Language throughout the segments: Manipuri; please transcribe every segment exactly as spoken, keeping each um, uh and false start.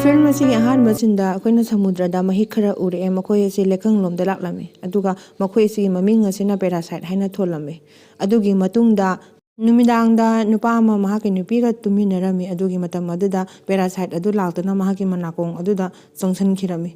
ꯐꯤꯂꯝ ꯑꯁꯤꯒꯤ ꯑꯍꯥꯟꯕ ꯁꯤꯟꯗ ꯑꯩꯈꯣꯏꯅ ꯁꯃꯨꯗ꯭ꯔꯗ ꯃꯍꯤꯛ ꯈꯔ ꯎꯔꯛꯑꯦ꯫ ꯃꯈꯣꯏ ꯑꯁꯤ ꯂꯩꯀꯪꯂꯣꯝꯗ ꯂꯥꯛꯂꯝꯃꯤ, ꯑꯗꯨꯒ ꯃꯈꯣꯏ ꯑꯁꯤꯒꯤ ꯃꯃꯤꯡ ꯑꯁꯤꯅ parasite ꯍꯥꯏꯅ ꯊꯣꯜꯂꯝꯃꯤ꯫ ꯑꯗꯨꯒꯤ ꯃꯇꯨꯡꯗ ꯅꯨꯃꯤꯗꯥꯡꯗ ꯅꯨꯄꯥ ꯑꯃ ꯃꯍꯥꯛꯀꯤ ꯅꯨꯄꯤꯒ ꯇꯨꯝꯃꯤꯟꯅꯔꯝꯃꯤ꯫ ꯑꯗꯨꯒꯤ ꯃꯇꯝ ꯑꯗꯨꯗ parasite ꯑꯗꯨ ꯂꯥꯛꯇꯨꯅ ꯃꯍꯥꯛꯀꯤ ꯃꯅꯥꯀꯣꯡ ꯑꯗꯨꯗ ꯆꯪꯁꯤꯟꯈꯤꯔꯝꯃꯤ꯫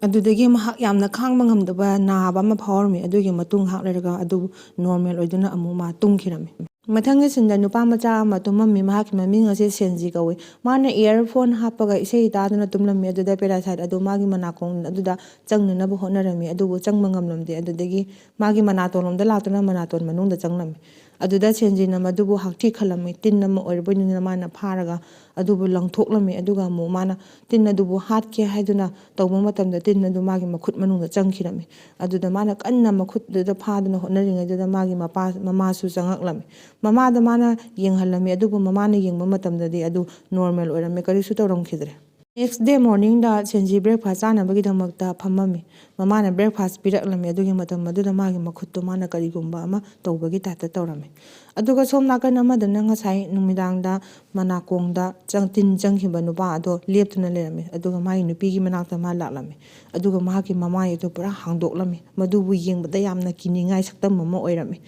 ꯑꯗꯨꯗꯒꯤ ꯃꯍꯥꯛ ꯌꯥꯝꯅ ꯈꯥꯡꯕ ꯉꯝꯗꯕ ꯅꯥꯕ ꯑꯃ ꯐꯥꯎꯔꯝꯃꯤ꯫ ꯑꯗꯨꯒꯤ ꯃꯇꯨꯡ ꯉꯥꯏꯍꯥꯛ ꯂꯩꯔꯒ ꯑꯗꯨ normal ꯑꯣꯏꯗꯨꯅ ꯑꯃꯨꯛ ꯃꯥ ꯇꯨꯝꯈꯤꯔꯝꯃꯤ꯫ ꯃꯊꯪꯒꯤ ꯁꯤꯟꯗ ꯅꯨꯄꯥ ꯃꯆꯥ ꯑꯃ ꯇꯨꯝꯃꯝꯃꯤ꯫ ꯃꯍꯥꯛꯀꯤ ꯃꯃꯤꯡ ꯑꯁꯤ ꯁꯦꯟꯖꯤ ꯀꯧꯏ꯫ ꯃꯥꯅ earphone ꯍꯥꯞꯄꯒ ꯏꯁꯩ ꯇꯥꯗꯨꯅ ꯇꯨꯝꯂꯝꯃꯤ꯫ ꯑꯗꯨꯗ parasite ꯑꯗꯨ ꯃꯥꯒꯤ ꯃꯅꯥꯀꯣꯡ ꯑꯗꯨꯗ ꯆꯪꯅꯅꯕ ꯍꯣꯠꯅꯔꯝꯃꯤ, ꯑꯗꯨꯕꯨ ꯆꯪꯕ ꯉꯝꯂꯝꯗꯦ꯫ ꯑꯗꯨꯗꯒꯤ ꯃꯥꯒꯤ ꯃꯅꯥꯇꯣꯟꯂꯣꯝꯗ ꯂꯥꯛꯇꯨꯅ ꯃꯅꯥꯇꯣꯟ ꯃꯅꯨꯡꯗ ꯆꯪꯂꯝꯃꯤ꯫ ꯑꯗꯨꯗ ꯁꯦꯟꯖꯤꯅ ꯃꯗꯨꯕꯨ ꯍꯥꯛꯊꯤ ꯈꯜꯂꯝꯃꯤ꯫ ꯇꯤꯟ ꯑꯃ ꯑꯣꯏꯔꯕꯣꯏ ꯅꯤꯡꯗꯨꯅ ꯃꯥꯅ ꯐꯥꯔꯒ ꯑꯗꯨꯕꯨ ꯂꯪꯊꯣꯛꯂꯝꯃꯤ꯫ ꯑꯗꯨꯒ ꯑꯃꯨꯛ ꯃꯥꯅ ꯇꯤꯟ ꯑꯗꯨꯕꯨ ꯍꯥꯠꯀꯦ ꯍꯥꯏꯗꯨꯅ ꯇꯧꯕ ꯃꯇꯝꯗ ꯇꯤꯟ ꯑꯗꯨ ꯃꯥꯒꯤ ꯃꯈꯨꯠ ꯃꯅꯨꯡꯗ ꯆꯪꯈꯤꯔꯝꯃꯤ꯫ ꯑꯗꯨꯗ ꯃꯥꯅ ꯀꯟꯅ ꯃꯈꯨꯠꯇꯨꯗ ꯐꯥꯗꯨꯅ ꯍꯣꯠꯅꯔꯤꯉꯩꯗꯨꯗ ꯃꯥꯒꯤ ꯃꯄꯥ, ꯃꯃꯥꯁꯨ ꯆꯪꯉꯛꯂꯝꯃꯤ꯫ ꯃꯃꯥꯗ ꯃꯥꯅ ꯌꯦꯡꯍꯜꯂꯝꯃꯤ, ꯑꯗꯨꯕꯨ ꯃꯃꯥꯅ ꯌꯦꯡꯕ ꯃꯇꯝꯗꯗꯤ ꯑꯗꯨ normal ꯑꯣꯏꯔꯝꯃꯤ, ꯀꯔꯤꯁꯨ ꯇꯧꯔꯝꯈꯤꯗ꯭ꯔꯦ꯫ Next day morningꯗ ꯁꯦꯟꯖꯤ breakfast ꯆꯥꯅꯕꯒꯤꯗꯃꯛꯇ ꯐꯝꯃꯝꯃꯤ꯫ ꯃꯃꯥꯅ breakfast ꯄꯤꯔꯛꯂꯝꯃꯤ꯫ ꯑꯗꯨꯒꯤ ꯃꯇꯝ ꯑꯗꯨꯗ ꯃꯥꯒꯤ ꯃꯈꯨꯠꯇꯨ ꯃꯥꯅ ꯀꯔꯤꯒꯨꯝꯕ ꯑꯃ ꯇꯧꯕꯒꯤ typeꯇ ꯇꯧꯔꯝꯃꯤ꯫ ꯑꯗꯨꯒ ꯁꯣꯝ ꯅꯥꯀꯟ ꯑꯃꯗꯅ ꯉꯁꯥꯏ ꯅꯨꯃꯤꯗꯥꯡꯗ ꯃꯅꯥꯀꯣꯡꯗ ꯆꯪ-, ꯇꯤꯟ ꯆꯪꯈꯤꯕ ꯅꯨꯄꯥ ꯑꯗꯣ ꯂꯦꯞꯇꯨꯅ ꯂꯩꯔꯝꯃꯤ꯫ ꯑꯗꯨꯒ ꯃꯥꯒꯤ ꯅꯨꯄꯤꯒꯤ ꯃꯅꯥꯛꯇ ꯃꯥ ꯂꯥꯛꯂꯝꯃꯤ꯫ ꯑꯗꯨꯒ ꯃꯍꯥꯛꯀꯤ ꯃꯃꯥꯏ ꯑꯗꯨ ꯄꯨꯔꯥ ꯍꯥꯡꯗꯣꯛꯂꯝꯃꯤ꯫ ꯃꯗꯨꯕꯨ ꯌꯦꯡꯕꯗ ꯌꯥꯝꯅ ꯀꯤꯅꯤꯡꯉꯥꯏ ꯁꯛꯇꯝ ꯑꯃ ꯑꯣꯏꯔꯝꯃꯤ꯫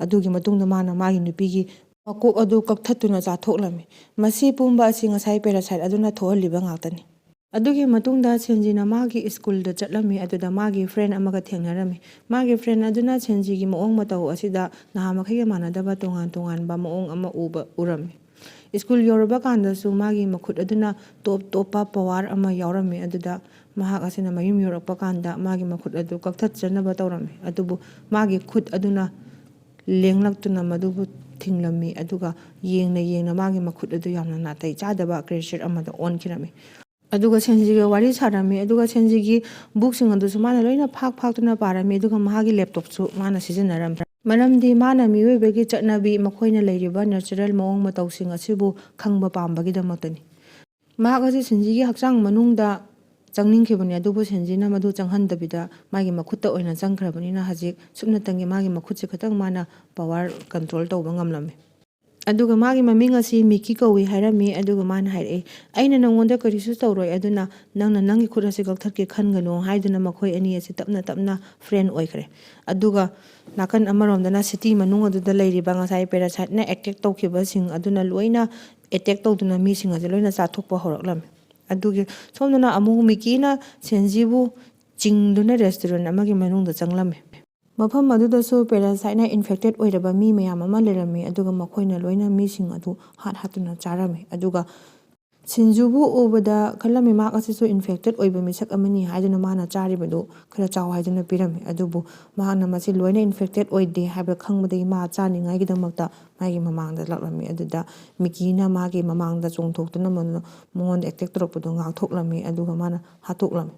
ꯑꯗꯨꯒꯤ ꯃꯇꯨꯡꯗ ꯃꯥꯅ ꯃꯥꯒꯤ ꯅꯨꯄꯤꯒꯤ ꯃꯀꯣꯛ ꯑꯗꯨ ꯀꯛꯊꯠꯇꯨꯅ ꯆꯥꯊꯣꯛꯂꯝꯃꯤ꯫ ꯃꯁꯤ ꯄꯨꯝꯕ ꯑꯁꯤ ꯉꯁꯥꯏ parasite ꯑꯗꯨꯅ ꯊꯣꯛꯍꯜꯂꯤꯕ ꯉꯥꯛꯇꯅꯤ꯫ ꯑꯗꯨꯒꯤ ꯃꯇꯨꯡꯗ ꯁꯦꯟꯖꯤꯅ ꯃꯥꯒꯤ ꯁ꯭ꯀꯨꯜꯗ ꯆꯠꯂꯝꯃꯤ꯫ ꯑꯗꯨꯗ ꯃꯥꯒꯤ friend ꯑꯃꯒ ꯊꯦꯡꯅꯔꯝꯃꯤ꯫ ꯃꯥꯒꯤ friend ꯑꯗꯨꯅ ꯁꯦꯟꯖꯤꯒꯤ ꯃꯑꯣꯡ ꯃꯇꯧ ꯑꯁꯤꯗ ꯅꯍꯥ ꯃꯈꯩꯒ ꯃꯥꯟꯅꯗꯕ ꯇꯣꯉꯥꯟ ꯇꯣꯉꯥꯟꯕ ꯃꯑꯣꯡ ꯑꯃ ꯎꯕ, ꯎꯔꯝꯃꯤ꯫ ꯁ꯭ꯀꯨꯜ ꯌꯧꯔꯕ ꯀꯥꯟꯗꯁꯨ ꯃꯥꯒꯤ ꯃꯈꯨꯠ ꯑꯗꯨꯅ ꯇꯣꯞ ꯇꯣꯞꯄ power ꯑꯃ ꯌꯥꯎꯔꯝꯃꯤ꯫ ꯑꯗꯨꯗ ꯃꯍꯥꯛ ꯑꯁꯤꯅ ꯃꯌꯨꯝ ꯌꯧꯔꯛꯄ ꯀꯥꯟꯗ ꯃꯥꯒꯤ ꯃꯈꯨꯠ ꯑꯗꯨ ꯀꯛꯊꯠꯆꯅꯕ ꯇꯧꯔꯝꯃꯤ꯫ ꯑꯗꯨꯕꯨ ꯃꯥꯒꯤ ꯈꯨꯠ ꯑꯗꯨꯅ ꯂꯦꯡꯂꯛꯇꯨꯅ ꯃꯗꯨꯕꯨ ꯊꯤꯡꯂꯝꯃꯤ꯫ ꯑꯗꯨꯒ ꯌꯦꯡꯅ ꯌꯦꯡꯅ ꯃꯥꯒꯤ ꯃꯈꯨꯠ ꯑꯗꯨ ꯌꯥꯝꯅ ꯅꯥꯇꯩ ꯆꯥꯗꯕ creature ꯑꯃꯗ ꯑꯣꯟꯈꯤꯔꯝꯃꯤ꯫ ꯑꯗꯨꯒ ꯁꯦꯟꯖꯤꯒ ꯋꯥꯔꯤ ꯁꯥꯔꯝꯃꯤ꯫ ꯑꯗꯨꯒ ꯁꯦꯟꯖꯤꯒꯤ bookꯁꯤꯡ ꯑꯗꯨꯁꯨ ꯃꯥꯅ ꯂꯣꯏꯅ ꯐꯥꯛ ꯐꯥꯛꯇꯨꯅ ꯄꯥꯔꯝꯃꯤ꯫ ꯑꯗꯨꯒ ꯃꯍꯥꯛꯀꯤ laptopꯁꯨ ꯃꯥꯅ ꯁꯤꯖꯤꯟꯅꯔꯝꯃꯤ꯫ ꯃꯔꯝꯗꯤ ꯃꯥꯅ ꯃꯤꯑꯣꯏꯕꯒꯤ ꯆꯠꯅꯕꯤ, ꯃꯈꯣꯏꯅ ꯂꯩꯔꯤꯕ natural ꯃꯑꯣꯡ ꯃꯇꯧꯁꯤꯡ ꯑꯁꯤꯕꯨ ꯈꯪꯕ ꯄꯥꯝꯕꯒꯤꯗꯃꯛꯇꯅꯤ꯫ ꯃꯍꯥꯛ ꯑꯁꯤ ꯁꯦꯟꯖꯤꯒꯤ ꯍꯛꯆꯥꯡ ꯃꯅꯨꯡꯗ ꯆꯪꯅꯤꯡꯈꯤꯕꯅꯤ, ꯑꯗꯨꯕꯨ ꯁꯦꯟꯖꯤꯅ ꯃꯗꯨ ꯆꯪꯍꯟꯗꯕꯤꯗ ꯃꯥꯒꯤ ꯃꯈꯨꯠꯇ ꯑꯣꯏꯅ ꯆꯪꯈ꯭ꯔꯕꯅꯤꯅ ꯍꯧꯖꯤꯛ ꯁꯨꯞꯅꯇꯪꯒꯤ ꯃꯥꯒꯤ ꯃꯈꯨꯠꯁꯦ ꯈꯛꯇꯪ ꯃꯥꯅ power control ꯇꯧꯕ ꯉꯝꯂꯝꯃꯤ꯫ ꯑꯗꯨꯒ ꯃꯥꯒꯤ ꯃꯃꯤꯡ ꯑꯁꯤ ꯃꯤꯀꯤ ꯀꯧꯏ ꯍꯥꯏꯔꯝꯃꯤ꯫ ꯑꯗꯨꯒ ꯃꯥꯅ ꯍꯥꯏꯔꯛꯏ, "ꯑꯩꯅ ꯅꯪꯉꯣꯟꯗ ꯀꯔꯤꯁꯨ ꯇꯧꯔꯣꯏ, ꯑꯗꯨꯅ ꯅꯪꯅ ꯅꯪꯒꯤ ꯈꯨꯠ ꯑꯁꯤ ꯀꯛꯊꯠꯀꯦ ꯈꯟꯒꯅꯨ" ꯍꯥꯏꯗꯨꯅ ꯃꯈꯣꯏ ꯑꯅꯤ ꯑꯁꯤ ꯇꯞꯅ ꯇꯞꯅ ꯐ꯭ꯔꯦꯟ ꯑꯣꯏꯈ꯭ꯔꯦ꯫ ꯑꯗꯨꯒ ꯅꯥꯀꯟ ꯑꯃꯔꯣꯝꯗꯅ ꯁꯤꯇꯤ ꯃꯅꯨꯡ ꯑꯗꯨꯗ ꯂꯩꯔꯤꯕ ꯉꯁꯥꯏ ꯄꯦꯔꯥꯁꯥꯏꯠꯅ ꯑꯦꯇꯦꯛ ꯇꯧꯈꯤꯕꯁꯤꯡ ꯑꯗꯨꯅ ꯂꯣꯏꯅ ꯑꯦꯇꯦꯛ ꯇꯧꯗꯨꯅ ꯃꯤꯁꯤꯡ ꯑꯁꯤ ꯂꯣꯏꯅ ꯆꯥꯊꯣꯛꯄ ꯍꯧꯔꯛꯂꯝꯃꯤ꯫ ꯑꯗꯨꯒꯤ ꯁꯣꯝꯗꯅ ꯑꯃꯨꯛ ꯃꯤꯀꯤꯅ ꯁꯦꯟꯖꯤꯕꯨ ꯆꯤꯡꯗꯨꯅ ꯔꯦꯁꯇꯨꯔꯦꯟ ꯑꯃꯒꯤ ꯃꯅꯨꯡꯗ ꯆꯪꯂꯝꯃꯤ꯫ ꯃꯐꯝ ꯑꯗꯨꯗꯁꯨ ꯄꯦꯔꯥꯁꯥꯏꯠꯅ ꯏꯟꯐꯦꯛꯇꯦꯠ ꯑꯣꯏꯔꯕ ꯃꯤ ꯃꯌꯥꯝ ꯑꯃ ꯂꯩꯔꯝꯃꯤ, ꯑꯗꯨꯒ ꯃꯈꯣꯏꯅ ꯂꯣꯏꯅ ꯃꯤꯁꯤꯡ ꯑꯗꯨ ꯍꯥꯠ ꯍꯥꯠꯇꯨꯅ ꯆꯥꯔꯝꯃꯤ꯫ ꯑꯗꯨꯒ ꯁꯤꯟꯖꯨꯕꯨ ꯎꯕꯗ ꯈꯜꯂꯝꯃꯤ, ꯃꯍꯥꯛ ꯑꯁꯤꯁꯨ ꯏꯟꯐꯦꯛꯇꯦꯠ ꯑꯣꯏꯕ ꯃꯤꯁꯛ ꯑꯃꯅꯤ ꯍꯥꯏꯗꯨꯅ ꯃꯥꯅ ꯆꯥꯔꯤꯕꯗꯨ ꯈꯔ ꯆꯥꯎ ꯍꯥꯏꯗꯨꯅ ꯄꯤꯔꯝꯃꯤ꯫ ꯑꯗꯨꯕꯨ ꯃꯍꯥꯛꯅ ꯃꯁꯤ ꯂꯣꯏꯅ ꯏꯟꯐꯦꯛꯇꯦꯠ ꯑꯣꯏꯗꯦ ꯍꯥꯏꯕ ꯈꯪꯕꯗꯒꯤ ꯃꯥ ꯆꯥꯅꯤꯡꯉꯥꯏꯒꯤꯗꯃꯛꯇ ꯃꯥꯒꯤ ꯃꯃꯥꯡꯗ ꯂꯥꯛꯂꯝꯃꯤ꯫ ꯑꯗꯨꯗ ꯃꯤꯀꯤꯅ ꯃꯥꯒꯤ ꯃꯃꯥꯡꯗ ꯆꯣꯡꯊꯣꯛꯇꯨꯅ ꯃꯉꯣꯟꯗ ꯑꯦꯇꯦꯛ ꯇꯧꯔꯛꯄꯗꯨ ꯉꯥꯛꯊꯣꯛꯂꯝꯃꯤ, ꯑꯗꯨꯒ ꯃꯥꯅ ꯍꯥꯠꯇꯣꯛꯂꯝꯃꯤ꯫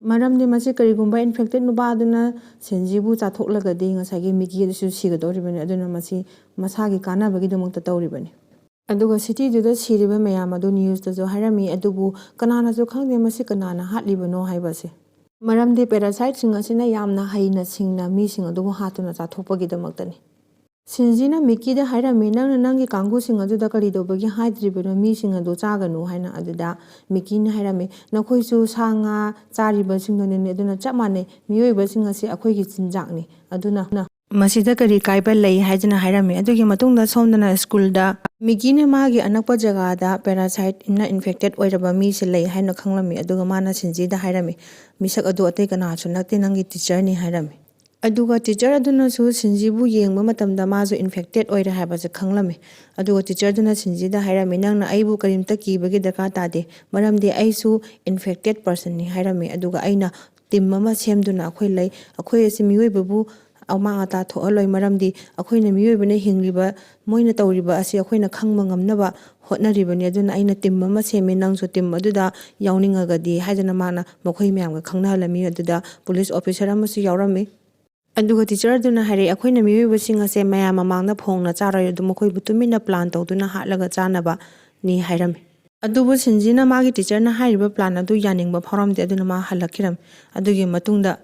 ꯃꯔꯝꯗꯤ ꯃꯁꯤ ꯀꯔꯤꯒꯨꯝꯕ ꯏꯟꯐꯦꯛꯇꯦꯠ ꯅꯨꯄꯥ ꯑꯗꯨꯅ ꯁꯦꯟꯖꯤꯕꯨ ꯆꯥꯊꯣꯛꯂꯒꯗꯤ ꯉꯁꯥꯏꯒꯤ ꯃꯤꯀꯤ ꯑꯗꯨꯁꯨ ꯁꯤꯒꯗꯧꯔꯤꯕꯅꯤ꯫ ꯑꯗꯨꯅ ꯃꯁꯤ ꯃꯁꯥꯒꯤ ꯀꯥꯟꯅꯕꯒꯤꯗꯃꯛꯇ ꯇꯧꯔꯤꯕꯅꯤ꯫ ꯑꯗꯨꯒ ꯁꯤꯇꯤꯗꯨꯗ ꯁꯤꯔꯤꯕ ꯃꯌꯥꯝ ꯑꯗꯨ ꯅ꯭ꯌꯨꯁꯇꯁꯨ ꯍꯥꯏꯔꯝꯃꯤ, ꯑꯗꯨꯕꯨ ꯀꯅꯥꯅꯁꯨ ꯈꯪꯗꯦ ꯃꯁꯤ ꯀꯅꯥꯅ ꯍꯥꯠꯂꯤꯕꯅꯣ ꯍꯥꯏꯕꯁꯦ꯫ ꯃꯔꯝꯗꯤ ꯄꯦꯔꯥꯁꯥꯏꯠꯁꯤꯡ ꯑꯁꯤꯅ ꯌꯥꯝꯅ ꯍꯩꯅ ꯁꯤꯡꯅ ꯃꯤꯁꯤꯡ ꯑꯗꯨꯕꯨ ꯍꯥꯠꯇꯨꯅ ꯆꯥꯊꯣꯛꯄꯒꯤꯗꯃꯛꯇꯅꯤ꯫ ꯁꯤꯟꯖꯤꯅ ꯃꯤꯀꯤꯗ ꯍꯥꯏꯔꯝꯃꯤ, "ꯅꯪꯅ ꯅꯪꯒꯤ ꯀꯥꯡꯕꯨꯁꯤꯡ ꯑꯗꯨꯗ ꯀꯔꯤꯗꯧꯕꯒꯤ ꯍꯥꯏꯗ꯭ꯔꯤꯕꯅꯣ ꯃꯤꯁꯤꯡ ꯑꯗꯨ ꯆꯥꯒꯅꯨ?" ꯍꯥꯏꯅ꯫ ꯑꯗꯨꯗ ꯃꯤꯀꯤꯅ ꯍꯥꯏꯔꯝꯃꯤ, "ꯅꯈꯣꯏꯁꯨ ꯁꯥ ꯉꯥ ꯆꯥꯔꯤꯕꯁꯤꯡꯗꯨꯅꯅꯤ, ꯑꯗꯨꯅ ꯆꯞ ꯃꯥꯟꯅꯩ, ꯃꯤꯑꯣꯏꯕꯁꯤꯡ ꯑꯁꯤ ꯑꯩꯈꯣꯏꯒꯤ ꯆꯤꯟꯖꯥꯛꯅꯤ, ꯑꯗꯨꯅ ꯃꯁꯤꯗ ꯀꯔꯤ ꯀꯥꯏꯕ ꯂꯩ?" ꯍꯥꯏꯗꯨꯅ ꯍꯥꯏꯔꯝꯃꯤ꯫ ꯑꯗꯨꯒꯤ ꯃꯇꯨꯡꯗ ꯁꯣꯝꯗꯅ ꯁ꯭ꯀꯨꯜꯗ ꯃꯤꯀꯤꯅ ꯃꯥꯒꯤ ꯑꯅꯛꯄ ꯖꯒꯥꯗ ꯄꯦꯔꯥꯁꯥꯏꯠꯅ ꯏꯟꯐꯦꯛꯇꯦꯠ ꯑꯣꯏꯔꯕ ꯃꯤꯁꯦ ꯂꯩ ꯍꯥꯏꯅ ꯈꯪꯂꯝꯃꯤ꯫ ꯑꯗꯨꯒ ꯃꯥꯅ ꯁꯤꯟꯖꯤꯗ ꯍꯥꯏꯔꯝꯃꯤ, "ꯃꯤꯁꯛ ꯑꯗꯨ ꯑꯇꯩ ꯀꯅꯥꯁꯨ ꯅꯠꯇꯦ, ꯅꯪꯒꯤ ꯇꯤꯆꯔꯅꯤ" ꯍꯥꯏꯔꯝꯃꯤ꯫ ꯑꯗꯨꯒ ꯇꯤꯆꯔ ꯑꯗꯨꯅꯁꯨ ꯁꯤꯟꯖꯤꯕꯨ ꯌꯦꯡꯕ ꯃꯇꯝꯗ ꯃꯥꯁꯨ ꯏꯟꯐꯦꯛꯇꯦꯠ ꯑꯣꯏꯔꯦ ꯍꯥꯏꯕꯁꯦ ꯈꯪꯂꯝꯃꯤ꯫ ꯑꯗꯨꯒ ꯇꯤꯆꯔꯗꯨꯅ ꯁꯤꯟꯖꯤꯗ ꯍꯥꯏꯔꯝꯃꯤ, "ꯅꯪꯅ ꯑꯩꯕꯨ ꯀꯔꯤꯝꯇ ꯀꯤꯕꯒꯤ ꯗꯔꯀꯥꯔ ꯇꯥꯗꯦ, ꯃꯔꯝꯗꯤ ꯑꯩꯁꯨ ꯏꯟꯐꯦꯛꯇꯦꯠ ꯄꯔꯁꯟꯅꯤ" ꯍꯥꯏꯔꯝꯃꯤ꯫ ꯑꯗꯨꯒ ꯑꯩꯅ ꯇꯤꯝ ꯑꯃ ꯁꯦꯝꯗꯨꯅ ꯑꯩꯈꯣꯏ ꯂꯩ, ꯑꯩꯈꯣꯏ ꯑꯁꯤ ꯃꯤꯑꯣꯏꯕꯕꯨ ꯑꯃꯥꯡ ꯑꯇꯥ ꯊꯣꯛꯍꯜꯂꯣꯏ, ꯃꯔꯝꯗꯤ ꯑꯩꯈꯣꯏꯅ ꯃꯤꯑꯣꯏꯕꯅ ꯍꯤꯡꯂꯤꯕ, ꯃꯣꯏꯅ ꯇꯧꯔꯤꯕ ꯑꯁꯤ ꯑꯩꯈꯣꯏꯅ ꯈꯪꯕ ꯉꯝꯅꯕ ꯍꯣꯠꯅꯔꯤꯕꯅꯤ꯫ ꯑꯗꯨꯅ ꯑꯩꯅ ꯇꯤꯝ ꯑꯃ ꯁꯦꯝꯃꯤ, ꯅꯪꯁꯨ ꯇꯤꯝ ꯑꯗꯨꯗ ꯌꯥꯎꯅꯤꯡꯉꯒꯗꯤ ꯍꯥꯏꯗꯅ ꯃꯥꯅ ꯃꯈꯣꯏ ꯃꯌꯥꯝꯒ ꯈꯪꯅꯍꯜꯂꯝꯃꯤ꯫ ꯑꯗꯨꯗ ꯄꯨꯂꯤꯁ ꯑꯣꯐꯤꯁꯔ ꯑꯃꯁꯨ ꯌꯥꯎꯔꯝꯃꯤ꯫ ꯑꯗꯨꯒ ꯇꯤꯆꯔ ꯑꯗꯨꯅ ꯍꯥꯏꯔꯛꯏ, "ꯑꯩꯈꯣꯏꯅ ꯃꯤꯑꯣꯏꯕꯁꯤꯡ ꯑꯁꯦ ꯃꯌꯥꯝ ꯃꯃꯥꯡꯗ ꯐꯣꯡꯅ ꯆꯥꯔꯣꯏ, ꯑꯗꯨ ꯃꯈꯣꯏꯕꯨ ꯇꯨꯃꯤꯟꯅ ꯄ꯭ꯂꯥꯟ ꯇꯧꯗꯨꯅ ꯍꯥꯠꯂꯒ ꯆꯥꯅꯕꯅꯤ" ꯍꯥꯏꯔꯝꯃꯤ꯫ ꯑꯗꯨꯕꯨ ꯁꯤꯟꯖꯤꯅ ꯃꯥꯒꯤ ꯇꯤꯆꯔꯅ ꯍꯥꯏꯔꯤꯕ ꯄ꯭ꯂꯥꯟ ꯑꯗꯨ ꯌꯥꯅꯤꯡꯕ ꯐꯥꯎꯔꯝꯗꯦ, ꯑꯗꯨꯅ ꯃꯥ ꯍꯜꯂꯛꯈꯤꯔꯝꯃꯤ꯫ ꯑꯗꯨꯒꯤ ꯃꯇꯨꯡꯗ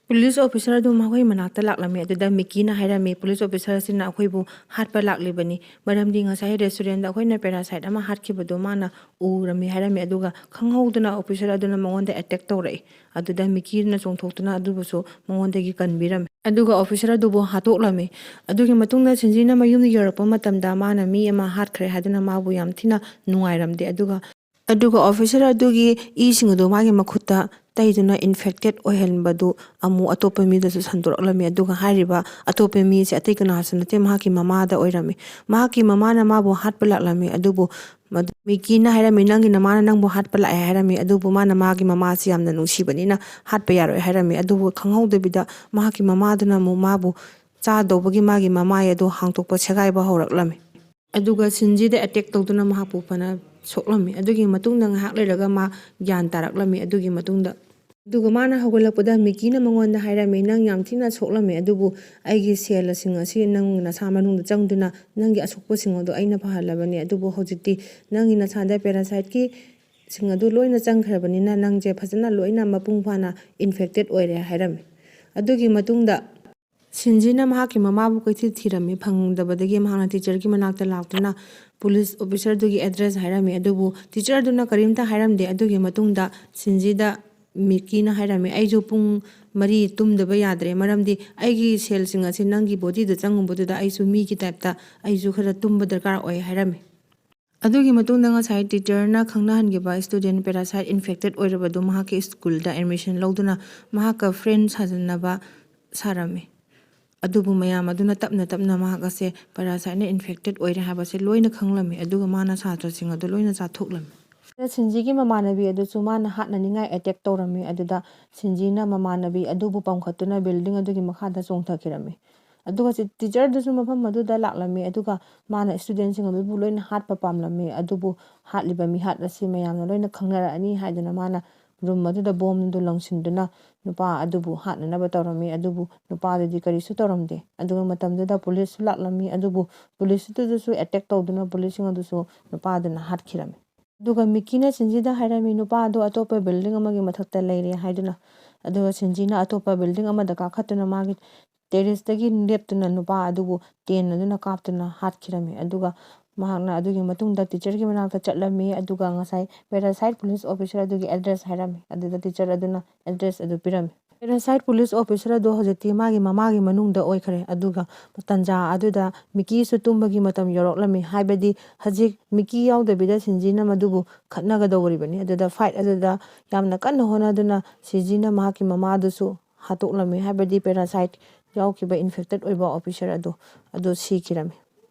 ꯄꯨꯂꯤꯁ ꯑꯣꯐꯤꯁꯥꯔ ꯑꯗꯨ ꯃꯈꯣꯏ ꯃꯅꯥꯛꯇ ꯂꯥꯛꯂꯝꯃꯤ꯫ ꯑꯗꯨꯗ ꯃꯤꯀꯤꯅ ꯍꯥꯏꯔꯝꯃꯤ, "ꯄꯨꯂꯤꯁ ꯑꯣꯐꯤꯁꯥꯔ ꯑꯁꯤꯅ ꯑꯩꯈꯣꯏꯕꯨ ꯍꯥꯠꯄ ꯂꯥꯛꯂꯤꯕꯅꯤ, ꯃꯔꯝꯗꯤ ꯉꯁꯥꯏ ꯔꯦꯁꯇꯨꯔꯦꯟꯗ ꯑꯩꯈꯣꯏꯅ ꯄꯦꯔꯥꯁꯥꯏꯠ ꯑꯃ ꯍꯥꯠꯈꯤꯕꯗꯨ ꯃꯥꯅ ꯎꯔꯝꯃꯤ" ꯍꯥꯏꯔꯝꯃꯤ꯫ ꯑꯗꯨꯒ ꯈꯪꯍꯧꯗꯅ ꯑꯣꯐꯤꯁꯥꯔ ꯑꯗꯨꯅ ꯃꯉꯣꯟꯗ ꯑꯦꯇꯦꯛ ꯇꯧꯔꯛꯏ꯫ ꯑꯗꯨꯗ ꯃꯤꯀꯤꯅ ꯆꯣꯡꯊꯣꯛꯇꯨꯅ ꯑꯗꯨꯕꯨꯁꯨ ꯃꯉꯣꯟꯗꯒꯤ ꯀꯟꯕꯤꯔꯝꯃꯤ꯫ ꯑꯗꯨꯒ ꯑꯣꯐꯤꯁꯥꯔ ꯑꯗꯨꯕꯨ ꯍꯥꯠꯇꯣꯛꯂꯝꯃꯤ꯫ ꯑꯗꯨꯒꯤ ꯃꯇꯨꯡꯗ ꯁꯤꯟꯖꯤꯅ ꯃꯌꯨꯝꯗ ꯌꯧꯔꯛꯄ ꯃꯇꯝꯗ ꯃꯥꯅ ꯃꯤ ꯑꯃ ꯍꯥꯠꯈ꯭ꯔꯦ ꯍꯥꯏꯗꯨꯅ ꯃꯥꯕꯨ ꯌꯥꯝ ꯊꯤꯅ ꯅꯨꯡꯉꯥꯏꯔꯝꯗꯦ꯫ ꯑꯗꯨꯒ ꯑꯗꯨꯒ ꯑꯣꯐꯤꯁꯥꯔ ꯑꯗꯨꯒꯤ ꯏꯁꯤꯡ ꯑꯗꯨ ꯃꯥꯒꯤ ꯃꯈꯨꯠꯇ ꯇꯩꯗꯨꯅ ꯏꯟꯐꯦꯛꯇꯦꯠ ꯑꯣꯏꯍꯟꯕꯗꯨ ꯑꯃꯨꯛ ꯑꯇꯣꯞꯄ ꯃꯤꯗꯁꯨ ꯁꯟꯗꯣꯔꯛꯂꯝꯃꯤ꯫ ꯑꯗꯨꯒ ꯍꯥꯏꯔꯤꯕ ꯑꯇꯣꯞꯄ ꯃꯤ ꯑꯁꯤ ꯑꯇꯩ ꯀꯅꯥꯁꯨ ꯅꯠꯇꯦ, ꯃꯍꯥꯛꯀꯤ ꯃꯃꯥꯗ ꯑꯣꯏꯔꯝꯃꯤ꯫ ꯃꯍꯥꯛꯀꯤ ꯃꯃꯥꯅ ꯃꯥꯕꯨ ꯍꯥꯠꯄ ꯂꯥꯛꯂꯝꯃꯤ꯫ ꯑꯗꯨꯕꯨ ꯃꯗꯨ ꯃꯤꯀꯤꯅ ꯍꯥꯏꯔꯝꯃꯤ, "ꯅꯪꯒꯤ ꯅꯃꯥꯅ ꯅꯪꯕꯨ ꯍꯥꯠꯄ ꯂꯥꯛꯑꯦ" ꯍꯥꯏꯔꯝꯃꯤ꯫ ꯑꯗꯨꯕꯨ ꯃꯥꯅ ꯃꯥꯒꯤ ꯃꯃꯥꯁꯤ ꯌꯥꯝꯅ ꯅꯨꯡꯁꯤꯕꯅꯤꯅ ꯍꯥꯠꯄ ꯌꯥꯔꯣꯏ ꯍꯥꯏꯔꯝꯃꯤ꯫ ꯑꯗꯨꯕꯨ ꯈꯪꯍꯧꯗꯕꯤꯗ ꯃꯍꯥꯛꯀꯤ ꯃꯃꯥꯗꯨꯅ ꯑꯃꯨꯛ ꯃꯥꯕꯨ ꯆꯥꯗꯧꯕꯒꯤ ꯃꯥꯒꯤ ꯃꯃꯥꯏ ꯑꯗꯨ ꯍꯥꯡꯇꯣꯛꯄ ꯁꯦꯒꯥꯏꯕ ꯍꯧꯔꯛꯂꯝꯃꯤ꯫ ꯑꯗꯨꯒ ꯁꯤꯟꯖꯤꯗ ꯑꯦꯇꯦꯛ ꯇꯧꯗꯨꯅ ꯃꯍꯥꯛꯄꯨ ꯐꯅ ꯁꯣꯛꯂꯝꯃꯤ꯫ ꯑꯗꯨꯒꯤ ꯃꯇꯨꯡꯗ ꯉꯥꯏꯍꯥꯛ ꯂꯩꯔꯒ ꯃꯥ ꯒ꯭ꯌꯥꯟ ꯇꯥꯔꯛꯂꯝꯃꯤ꯫ ꯑꯗꯨꯒꯤ ꯃꯇꯨꯡꯗ, ꯑꯗꯨꯒ ꯃꯥꯅ ꯍꯧꯒꯠꯂꯛꯄꯗ ꯃꯤꯀꯤꯅ ꯃꯉꯣꯟꯗ ꯍꯥꯏꯔꯝꯃꯤ, "ꯅꯪ ꯌꯥꯝ ꯊꯤꯅ ꯁꯣꯛꯂꯝꯃꯤ, ꯑꯗꯨꯕꯨ ꯑꯩꯒꯤ ꯁꯦꯜꯁꯤꯡ ꯑꯁꯤ ꯅꯪ ꯅꯁꯥ ꯃꯅꯨꯡꯗ ꯆꯪꯗꯨꯅ ꯅꯪꯒꯤ ꯑꯁꯣꯛꯄꯁꯤꯡ ꯑꯗꯨ ꯑꯩꯅ ꯐꯍꯜꯂꯕꯅꯤ꯫ ꯑꯗꯨꯕꯨ ꯍꯧꯖꯤꯛꯇꯤ ꯅꯪꯒꯤ ꯅꯁꯥꯗ ꯄꯦꯔꯥꯁꯥꯏꯠꯀꯤ ꯁꯤꯡ ꯑꯗꯨ ꯂꯣꯏꯅ ꯆꯪꯈ꯭ꯔꯕꯅꯤꯅ ꯅꯪꯁꯦ ꯐꯖꯅ ꯂꯣꯏꯅ ꯃꯄꯨꯡ ꯐꯥꯅ ꯏꯟꯐꯦꯛꯇꯦꯠ ꯑꯣꯏꯔꯦ" ꯍꯥꯏꯔꯝꯃꯤ꯫ ꯑꯗꯨꯒꯤ ꯃꯇꯨꯡꯗ ꯁꯤꯟꯖꯤꯅ ꯃꯍꯥꯛꯀꯤ ꯃꯃꯥꯕꯨ ꯀꯣꯏꯊꯤ ꯊꯤꯔꯝꯃꯤ꯫ ꯐꯪꯗꯕꯗꯒꯤ ꯃꯍꯥꯛꯅ ꯇꯤꯆꯔꯒꯤ ꯃꯅꯥꯛꯇ ꯂꯥꯛꯇꯨꯅ ꯄꯨꯂꯤꯁ ꯑꯣꯐꯤꯁꯔꯗꯨꯒꯤ ꯑꯦꯗ꯭ꯔꯦꯁ ꯍꯥꯏꯔꯝꯃꯤ꯫ ꯑꯗꯨꯕꯨ ꯇꯤꯆꯔꯗꯨꯅ ꯀꯔꯤꯝꯇ ꯍꯥꯏꯔꯝꯗꯦ꯫ ꯑꯗꯨꯒꯤ ꯃꯇꯨꯡꯗ ꯁꯤꯟꯖꯤꯗ ꯃꯤꯀꯤꯅ ꯍꯥꯏꯔꯝꯃꯤ, "ꯑꯩꯁꯨ ꯄꯨꯡ ꯃꯔꯤ ꯇꯨꯝꯗꯕ ꯌꯥꯗ꯭ꯔꯦ, ꯃꯔꯝꯗꯤ ꯑꯩꯒꯤ ꯁꯦꯜꯁꯤꯡ ꯑꯁꯤ ꯅꯪꯒꯤ ꯕꯣꯗꯤꯗ ꯆꯪꯉꯨꯕꯗꯨꯗ ꯑꯩꯁꯨ ꯃꯤꯒꯤ ꯇꯥꯏꯞꯇ ꯑꯩꯁꯨ ꯈꯔ ꯇꯨꯝꯕ ꯗꯔꯀꯥꯔ ꯑꯣꯏ" ꯍꯥꯏꯔꯝꯃꯤ꯫ ꯑꯗꯨꯒꯤ ꯃꯇꯨꯡꯗ ꯉꯁꯥꯏ ꯇꯤꯆꯔꯅ ꯈꯪꯅꯍꯟꯈꯤꯕ ꯁ꯭ꯇꯨꯗꯦꯟ ꯄꯦꯔꯥꯁꯥꯏꯠ ꯏꯟꯐꯦꯛꯇꯦꯠ ꯑꯣꯏꯔꯕꯗꯨ ꯃꯍꯥꯛꯀꯤ ꯁ꯭ꯀꯨꯜꯗ ꯑꯦꯗꯃꯤꯁꯟ ꯂꯧꯗꯨꯅ ꯃꯍꯥꯛꯀ ꯐ꯭ꯔꯦꯟ ꯁꯥꯖꯟꯅꯕ ꯁꯥꯔꯝꯃꯤ꯫ ꯑꯗꯨꯕꯨ ꯃꯌꯥꯝ ꯑꯗꯨꯅ ꯇꯞꯅ ꯇꯞꯅ ꯃꯍꯥꯛ ꯑꯁꯦ ꯄꯦꯔꯥꯁꯥꯏꯠꯅ ꯏꯟꯐꯦꯛꯇꯦꯠ ꯑꯣꯏꯔꯦ ꯍꯥꯏꯕꯁꯦ ꯂꯣꯏꯅ ꯈꯪꯂꯝꯃꯤ꯫ ꯑꯗꯨꯒ ꯃꯥꯅ ꯁꯥꯇ꯭ꯔꯁꯤꯡ ꯑꯗꯨ ꯂꯣꯏꯅ ꯆꯥꯊꯣꯛꯂꯝꯃꯤ꯫ ꯁꯤꯟꯖꯤꯒꯤ ꯃꯃꯥꯟꯅꯕꯤ ꯑꯗꯨꯁꯨ ꯃꯥꯅ ꯍꯥꯠꯅꯅꯤꯡꯉꯥꯏ ꯑꯦꯇꯦꯛ ꯇꯧꯔꯝꯃꯤ꯫ ꯑꯗꯨꯗ ꯁꯤꯟꯖꯤꯅ ꯃꯃꯥꯟꯅꯕꯤ ꯑꯗꯨꯕꯨ ꯄꯝꯈꯠꯇꯨꯅ ꯕꯤꯜꯗꯤꯡ ꯑꯗꯨꯒꯤ ꯃꯈꯥꯗ ꯆꯣꯡꯊꯈꯤꯔꯝꯃꯤ꯫ ꯑꯗꯨꯒ ꯁꯤ-, ꯇꯤꯆꯔꯗꯨꯁꯨ ꯃꯐꯝ ꯑꯗꯨꯗ ꯂꯥꯛꯂꯝꯃꯤ꯫ ꯑꯗꯨꯒ ꯃꯥꯅ ꯁ꯭ꯇꯨꯗꯦꯟꯁꯤꯡ ꯑꯗꯨꯕꯨ ꯂꯣꯏꯅ ꯍꯥꯠꯄ ꯄꯥꯝꯂꯝꯃꯤ꯫ ꯑꯗꯨꯕꯨ ꯍꯥꯠꯂꯤꯕ ꯃꯤꯍꯥꯠ ꯑꯁꯤ ꯃꯌꯥꯝꯅ ꯂꯣꯏꯅ ꯈꯪꯅꯔꯛꯑꯅꯤ ꯍꯥꯏꯗꯨꯅ ꯃꯥꯅ ꯔꯨꯝ ꯑꯗꯨꯗ ꯕꯣꯝꯗꯨ ꯂꯪꯁꯤꯟꯗꯨꯅ ꯅꯨꯄꯥ ꯑꯗꯨꯕꯨ ꯍꯥꯠꯅꯅꯕ ꯇꯧꯔꯝꯃꯤ꯫ ꯑꯗꯨꯕꯨ ꯅꯨꯄꯥꯗꯨꯗꯤ ꯀꯔꯤꯁꯨ ꯇꯧꯔꯝꯗꯦ꯫ ꯑꯗꯨꯒ ꯃꯇꯝꯗꯨꯗ ꯄꯨꯂꯤꯁꯁꯨ ꯂꯥꯛꯂꯝꯃꯤ꯫ ꯑꯗꯨꯕꯨ ꯄꯨꯂꯤꯁꯇꯨꯗꯁꯨ ꯑꯦꯇꯦꯛ ꯇꯧꯗꯨꯅ ꯄꯨꯂꯤꯁꯁꯤꯡ ꯑꯗꯨꯁꯨ ꯅꯨꯄꯥꯗꯨꯅ ꯍꯥꯠꯈꯤꯔꯝꯃꯤ꯫ ꯑꯗꯨꯒ ꯃꯤꯀꯤꯅ ꯁꯤꯟꯖꯤꯗ ꯍꯥꯏꯔꯝꯃꯤ, "ꯅꯨꯄꯥ ꯑꯗꯨ ꯑꯇꯣꯞꯄ ꯕꯤꯜꯗꯤꯡ ꯑꯃꯒꯤ ꯃꯊꯛꯇ ꯂꯩꯔꯦ" ꯍꯥꯏꯗꯨꯅ꯫ ꯑꯗꯨꯒ ꯁꯤꯟꯖꯤꯅ ꯑꯇꯣꯞꯄ building ꯑꯃꯗ ꯀꯥꯈꯠꯇꯨꯅ ꯃꯥꯒꯤ terraceꯇꯒꯤ ꯂꯦꯞꯇꯨꯅ ꯅꯨꯄꯥ ꯑꯗꯨꯕꯨ ꯇꯦꯟ ꯑꯗꯨꯅ ꯀꯥꯞꯇꯨꯅ ꯍꯥꯠꯈꯤꯔꯝꯃꯤ꯫ ꯑꯗꯨꯒ ꯃꯍꯥꯛꯅ ꯑꯗꯨꯒꯤ ꯃꯇꯨꯡꯗ teacherꯒꯤ ꯃꯅꯥꯛꯇ ꯆꯠꯂꯝꯃꯤ꯫ ꯑꯗꯨꯒ ꯉꯁꯥꯏ parasite police officer ꯑꯗꯨꯒꯤ address ꯍꯥꯏꯔꯝꯃꯤ꯫ ꯑꯗꯨꯗ teacher ꯑꯗꯨꯅ address ꯑꯗꯨ ꯄꯤꯔꯝꯃꯤ꯫ Parasite police officer ꯑꯗꯨ ꯍꯧꯖꯤꯛꯇꯤ ꯃꯥꯒꯤ ꯃꯃꯥꯒꯤ ꯃꯅꯨꯡꯗ ꯑꯣꯏꯈ꯭ꯔꯦ꯫ ꯑꯗꯨꯒ ꯇꯟꯖꯥ ꯑꯗꯨꯗ ꯃꯤꯀꯤꯁꯨ ꯇꯨꯝꯕꯒꯤ ꯃꯇꯝ ꯌꯧꯔꯛꯂꯝꯃꯤ꯫ ꯍꯥꯏꯕꯗꯤ ꯍꯧꯖꯤꯛ ꯃꯤꯀꯤ ꯌꯥꯎꯗꯕꯤꯗ ꯁꯤꯟꯖꯤꯅ ꯃꯗꯨꯕꯨ ꯈꯠꯅꯒꯗꯧꯔꯤꯕꯅꯤ꯫ ꯑꯗꯨꯗ fight ꯑꯗꯨꯗ ꯌꯥꯝꯅ ꯀꯟꯅ ꯍꯣꯠꯅꯗꯨꯅ ꯁꯤꯟꯖꯤꯅ ꯃꯍꯥꯛꯀꯤ ꯃꯃꯥꯗꯨꯁꯨ ꯍꯥꯠꯇꯣꯛꯂꯝꯃꯤ꯫ ꯍꯥꯏꯕꯗꯤ parasite ꯌꯥꯎꯈꯤꯕ infected ꯑꯣꯏꯕ officer ꯑꯗꯨ, ꯑꯗꯨ ꯁꯤꯈꯤꯔꯝꯃꯤ꯫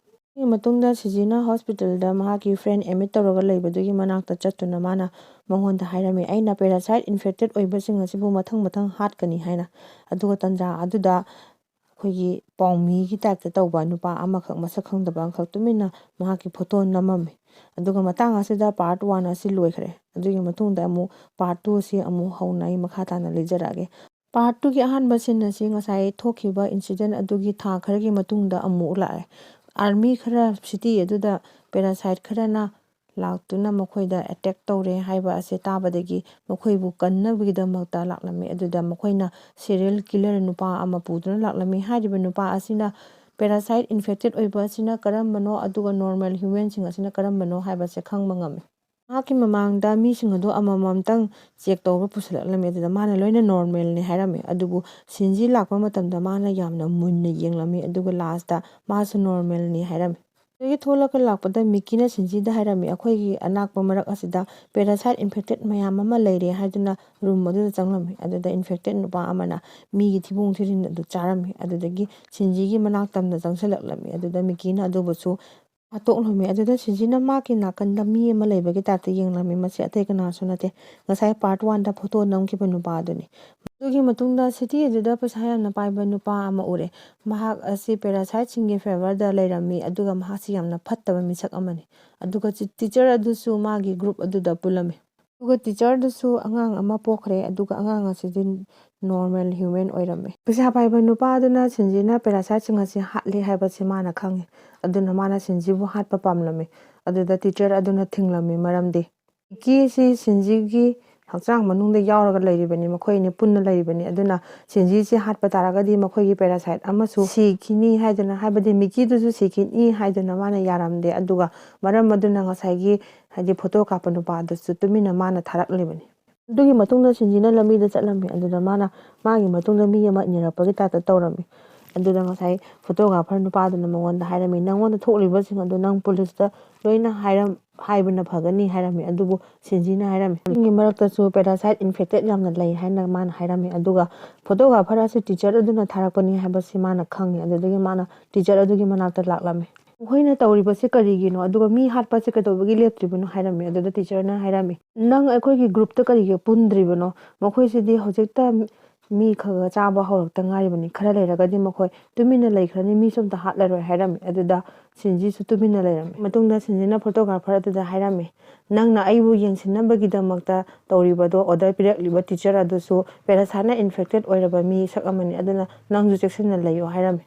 ꯁꯤꯒꯤ ꯃꯇꯨꯡꯗ ꯁꯤꯟꯖꯤꯅ hospitalꯗ ꯃꯍꯥꯛꯀꯤ friend admit ꯇꯧꯔꯒ ꯂꯩꯕꯗꯨꯒꯤ ꯃꯅꯥꯛꯇ ꯆꯠꯇꯨꯅ ꯃꯥꯅ ꯃꯉꯣꯟꯗ ꯍꯥꯏꯔꯝꯃꯤ, "ꯑꯩꯅ parasite infected ꯑꯣꯏꯕꯁꯤꯡ ꯑꯁꯤꯕꯨ ꯃꯊꯪ ꯃꯊꯪ ꯍꯥꯠꯀꯅꯤ" ꯍꯥꯏꯅ꯫ ꯑꯗꯨꯒ ꯇꯟꯖꯥ ꯑꯗꯨꯗ ꯑꯩꯈꯣꯏꯒꯤ ꯄꯥꯎꯃꯤꯒꯤ typeꯇ ꯇꯧꯕ ꯅꯨꯄꯥ ꯑꯃꯈꯛ, ꯃꯁꯛ ꯈꯪꯗꯕ ꯑꯃꯈꯛ ꯇꯨꯃꯤꯟꯅ ꯃꯍꯥꯛꯀꯤ photo ꯅꯝꯃꯝꯃꯤ꯫ ꯑꯗꯨꯒ ꯃꯇꯥꯡ ꯑꯁꯤꯗ part one ꯑꯁꯤ ꯂꯣꯏꯈ꯭ꯔꯦ꯫ ꯑꯗꯨꯒꯤ ꯃꯇꯨꯡꯗ ꯑꯃꯨꯛ part two ꯑꯁꯤ ꯑꯃꯨꯛ ꯍꯧꯅ ꯑꯩ ꯃꯈꯥ ꯇꯥꯅ ꯂꯤꯖꯔꯛꯑꯒꯦ꯫ Part twoꯒꯤ ꯑꯍꯥꯟꯕ scene ꯑꯁꯤ ꯉꯁꯥꯏ ꯊꯣꯛꯈꯤꯕ incident ꯑꯗꯨꯒꯤ ꯊꯥ ꯈꯔꯒꯤ ꯃꯇꯨꯡꯗ ꯑꯃꯨꯛ ꯂꯥꯛꯑꯦ꯫ Army ꯈꯔ city ꯑꯗꯨꯗ parasite ꯈꯔꯅ ꯂꯥꯛꯇꯨꯅ ꯃꯈꯣꯏꯗ attack ꯇꯧꯔꯦ ꯍꯥꯏꯕ ꯑꯁꯤ ꯇꯥꯕꯗꯒꯤ ꯃꯈꯣꯏꯕꯨ ꯀꯟꯅꯕꯒꯤꯗꯃꯛꯇ ꯂꯥꯛꯂꯝꯃꯤ꯫ ꯑꯗꯨꯗ ꯃꯈꯣꯏꯅ serial killer ꯅꯨꯄꯥ ꯑꯃ ꯄꯨꯗꯨꯅ ꯂꯥꯛꯂꯝꯃꯤ꯫ ꯍꯥꯏꯔꯤꯕ ꯅꯨꯄꯥ ꯑꯁꯤꯅ parasite infected ꯑꯣꯏꯕ ꯑꯁꯤꯅ ꯀꯔꯝꯕꯅꯣ, ꯑꯗꯨꯒ normal humanꯁꯤꯡ ꯑꯁꯤꯅ ꯀꯔꯝꯕꯅꯣ ꯍꯥꯏꯕꯁꯦ ꯈꯪꯕ ꯉꯝꯃꯤ꯫ ꯃꯍꯥꯛꯀꯤ ꯃꯃꯥꯡꯗ ꯃꯤꯁꯤꯡ ꯑꯗꯨ ꯑꯃꯃꯝꯇꯪ check ꯇꯧꯕ ꯄꯨꯁꯤꯜꯂꯛꯂꯝꯃꯤ꯫ ꯑꯗꯨꯗ ꯃꯥꯅ ꯂꯣꯏꯅ normalꯅꯤ ꯍꯥꯏꯔꯝꯃꯤ꯫ ꯑꯗꯨꯕꯨ ꯁꯤꯟꯖꯤ ꯂꯥꯛꯄ ꯃꯇꯝꯗ ꯃꯥꯅ ꯌꯥꯝꯅ ꯃꯨꯟꯅ ꯌꯦꯡꯂꯝꯃꯤ꯫ ꯑꯗꯨꯒ lastꯇ ꯃꯥꯁꯨ normalꯅꯤ ꯍꯥꯏꯔꯝꯃꯤ꯫ ꯑꯗꯒꯤ ꯊꯣꯛꯂꯛꯄ ꯂꯥꯛꯄꯗ ꯃꯤꯀꯤꯅ ꯁꯤꯟꯖꯤꯗ ꯍꯥꯏꯔꯝꯃꯤ, "ꯑꯩꯈꯣꯏꯒꯤ ꯑꯅꯥꯛꯄ ꯃꯔꯛ ꯑꯁꯤꯗ parasite infected ꯃꯌꯥꯝ ꯑꯃ ꯂꯩꯔꯦ" ꯍꯥꯏꯗꯨꯅ room ꯑꯗꯨꯗ ꯆꯪꯂꯝꯃꯤ꯫ ꯑꯗꯨꯗ infected ꯅꯨꯄꯥ ꯑꯃꯅ ꯃꯤꯒꯤ ꯊꯤꯕꯣꯡ ꯊꯤꯔꯤꯟ ꯑꯗꯨ ꯆꯥꯔꯝꯃꯤ꯫ ꯑꯗꯨꯗꯒꯤ ꯁꯤꯟꯖꯤꯒꯤ ꯃꯅꯥꯛ ꯇꯝꯅ ꯆꯪꯁꯤꯜꯂꯛꯂꯝꯃꯤ꯫ ꯑꯗꯨꯗ ꯃꯤꯀꯤꯅ ꯑꯗꯨꯕꯨꯁꯨ ꯍꯥꯠꯇꯣꯛꯂꯝꯃꯤ꯫ ꯑꯗꯨꯗ ꯁꯤꯟꯖꯤꯅ ꯃꯥꯒꯤ ꯅꯥꯀꯟꯗ ꯃꯤ ꯑꯃ ꯂꯩꯕꯒꯤ typeꯇ ꯌꯦꯡꯂꯝꯃꯤ꯫ ꯃꯁꯤ ꯑꯇꯩ ꯀꯅꯥꯁꯨ ꯅꯠꯇꯦ, ꯉꯁꯥꯏ part oneꯗ photo ꯅꯝꯈꯤꯕ ꯅꯨꯄꯥ ꯑꯗꯨꯅꯤ꯫ ꯑꯗꯨꯒꯤ ꯃꯇꯨꯡꯗ city ꯑꯗꯨꯗ ꯄꯩꯁꯥ ꯌꯥꯝꯅ ꯄꯥꯏꯕ ꯅꯨꯄꯥ ꯑꯃ ꯎꯔꯦ꯫ ꯃꯍꯥꯛ ꯑꯁꯤ parasiteꯁꯤꯡꯒꯤ favourꯗ ꯂꯩꯔꯝꯃꯤ, ꯑꯗꯨꯒ ꯃꯍꯥꯛꯁꯤ ꯌꯥꯝꯅ ꯐꯠꯇꯕ ꯃꯤꯁꯛ ꯑꯃꯅꯤ꯫ ꯑꯗꯨꯒ ꯆꯤ-, teacher ꯑꯗꯨꯁꯨ ꯃꯥꯒꯤ group ꯑꯗꯨꯗ ꯄꯨꯜꯂꯝꯃꯤ꯫ ꯑꯗꯨꯒ teacherꯗꯨꯁꯨ ꯑꯉꯥꯡ ꯑꯃ ꯄꯣꯛꯈ꯭ꯔꯦ, ꯑꯗꯨꯒ ꯑꯉꯥꯡ ꯑꯁꯤꯗꯤ normal human ꯑꯣꯏꯔꯝꯃꯤ꯫ ꯄꯩꯁꯥ ꯄꯥꯏꯕ ꯅꯨꯄꯥ ꯑꯗꯨꯅ ꯁꯤꯟꯖꯤꯅ parasiteꯁꯤꯡ ꯑꯁꯤ ꯍꯥꯠꯂꯤ ꯍꯥꯏꯕꯁꯤ ꯃꯥꯅ ꯈꯪꯉꯤ, ꯑꯗꯨꯅ ꯃꯥꯅ ꯁꯤꯟꯖꯤꯕꯨ ꯍꯥꯠꯄ ꯄꯥꯝꯂꯝꯃꯤ꯫ ꯑꯗꯨꯗ teacher ꯑꯗꯨꯅ ꯊꯤꯡꯂꯝꯃꯤ, ꯃꯔꯝꯗꯤ ꯃꯤꯀꯤ ꯑꯁꯤ ꯁꯤꯟꯖꯤꯒꯤ ꯍꯛꯆꯥꯡ ꯃꯅꯨꯡꯗ ꯌꯥꯎꯔꯒ ꯂꯩꯔꯤꯕꯅꯤ, ꯃꯈꯣꯏ ꯑꯅꯤ ꯄꯨꯟꯅ ꯂꯩꯔꯤꯕꯅꯤ꯫ ꯑꯗꯨꯅ ꯁꯤꯟꯖꯤꯁꯤ ꯍꯥꯠꯄ ꯇꯥꯔꯒꯗꯤ ꯃꯈꯣꯏꯒꯤ parasite ꯑꯃꯁꯨ ꯁꯤꯈꯤꯅꯤ ꯍꯥꯏꯗꯅ, ꯍꯥꯏꯕꯗꯤ ꯃꯤꯀꯤꯗꯨꯁꯨ ꯁꯤꯈꯤꯅꯤ ꯍꯥꯏꯗꯨꯅ ꯃꯥꯅ ꯌꯥꯔꯝꯗꯦ꯫ ꯑꯗꯨꯒ ꯃꯔꯝ ꯑꯗꯨꯅ ꯉꯁꯥꯏꯒꯤ, ꯍꯥꯏꯗꯤ, ꯐꯣꯇꯣ ꯀꯥꯞꯄ ꯅꯨꯄꯥ ꯑꯗꯨꯁꯨ ꯇꯨꯃꯤꯟꯅ ꯃꯥꯅ ꯊꯥꯔꯛꯂꯤꯕꯅꯤ꯫ ꯑꯗꯨꯒꯤ ꯃꯇꯨꯡꯗ ꯁꯤꯟꯖꯤꯅ ꯂꯝꯕꯤꯗ ꯆꯠꯂꯝꯃꯤ꯫ ꯑꯗꯨꯗ ꯃꯥꯅ ꯃꯥꯒꯤ ꯃꯇꯨꯡꯗ ꯃꯤ ꯑꯃ ꯏꯟꯅꯔꯛꯄꯒꯤ ꯇꯥꯏꯞꯇ ꯇꯧꯔꯝꯃꯤ꯫ ꯑꯗꯨꯗ ꯉꯁꯥꯏ photographer ꯅꯨꯄꯥꯗꯨꯅ ꯃꯉꯣꯟꯗ ꯍꯥꯏꯔꯝꯃꯤ, "ꯅꯪꯉꯣꯟꯗ ꯊꯣꯛꯂꯤꯕꯁꯤꯡ ꯑꯗꯨ ꯅꯪ ꯄꯨꯂꯤꯁꯇ ꯂꯣꯏꯅ ꯍꯥꯏꯔꯝ-, ꯍꯥꯏꯕꯅ ꯐꯒꯅꯤ" ꯍꯥꯏꯔꯝꯃꯤ꯫ ꯑꯗꯨꯕꯨ ꯁꯤꯟꯖꯤꯅ ꯍꯥꯏꯔꯝꯃꯤ, "ꯃꯤꯒꯤ ꯃꯔꯛꯇꯁꯨ parasite infected ꯌꯥꯝꯅ ꯂꯩ" ꯍꯥꯏꯅ ꯃꯥꯅ ꯍꯥꯏꯔꯝꯃꯤ꯫ ꯑꯗꯨꯒ photographer ꯑꯁꯤ teacher ꯑꯗꯨꯅ ꯊꯥꯔꯛꯄꯅꯤ ꯍꯥꯏꯕꯁꯤ ꯃꯥꯅ ꯈꯪꯉꯤ꯫ ꯑꯗꯨꯗꯒꯤ ꯃꯥꯅ teacher ꯑꯗꯨꯒꯤ ꯃꯅꯥꯛꯇ ꯂꯥꯛꯂꯝꯃꯤ꯫ "ꯃꯈꯣꯏꯅ ꯇꯧꯔꯤꯕꯁꯤ ꯀꯔꯤꯒꯤꯅꯣ? ꯑꯗꯨꯒ ꯃꯤ ꯍꯥꯠꯄꯁꯤ ꯀꯩꯗꯧꯕꯒꯤ ꯂꯦꯞꯇ꯭ꯔꯤꯕꯅꯣ?" ꯍꯥꯏꯔꯝꯃꯤ꯫ ꯑꯗꯨꯗ teacherꯅ ꯍꯥꯏꯔꯝꯃꯤ, "ꯅꯪ ꯑꯩꯈꯣꯏꯒꯤ groupꯇ ꯀꯔꯤꯒꯤ ꯄꯨꯟꯗ꯭ꯔꯤꯕꯅꯣ? ꯃꯈꯣꯏꯁꯤꯗꯤ ꯍꯧꯖꯤꯛꯇ ꯃꯤ ꯈꯔ ꯈꯔ ꯆꯥꯕ ꯍꯧꯔꯛꯇ ꯉꯥꯏꯔꯤꯕꯅꯤ꯫ ꯈꯔ ꯂꯩꯔꯒꯗꯤ ꯃꯈꯣꯏ ꯇꯨꯃꯤꯟꯅ ꯂꯩꯈ꯭ꯔꯅꯤ, ꯃꯤꯁꯨ ꯑꯝꯇ ꯍꯥꯠꯂꯔꯣꯏ" ꯍꯥꯏꯔꯝꯃꯤ꯫ ꯑꯗꯨꯗ ꯁꯤꯟꯖꯤꯁꯨ ꯇꯨꯃꯤꯟꯅ ꯂꯩꯔꯝꯃꯤ꯫ ꯃꯇꯨꯡꯗ ꯁꯤꯟꯖꯤꯅ photographer ꯑꯗꯨꯗ ꯍꯥꯏꯔꯝꯃꯤ, "ꯅꯪꯅ ꯑꯩꯕꯨ ꯌꯦꯡꯁꯤꯟꯅꯕꯒꯤꯗꯃꯛꯇ ꯇꯧꯔꯤꯕꯗꯣ, order ꯄꯤꯔꯛꯂꯤꯕ teacher ꯑꯗꯨꯁꯨ parasiteꯅ infected ꯑꯣꯏꯔꯕ ꯃꯤꯁꯛ ꯑꯃꯅꯤ, ꯑꯗꯨꯅ ꯅꯪꯁꯨ ꯆꯦꯛꯁꯤꯟꯅ ꯂꯩꯌꯨ" ꯍꯥꯏꯔꯝꯃꯤ꯫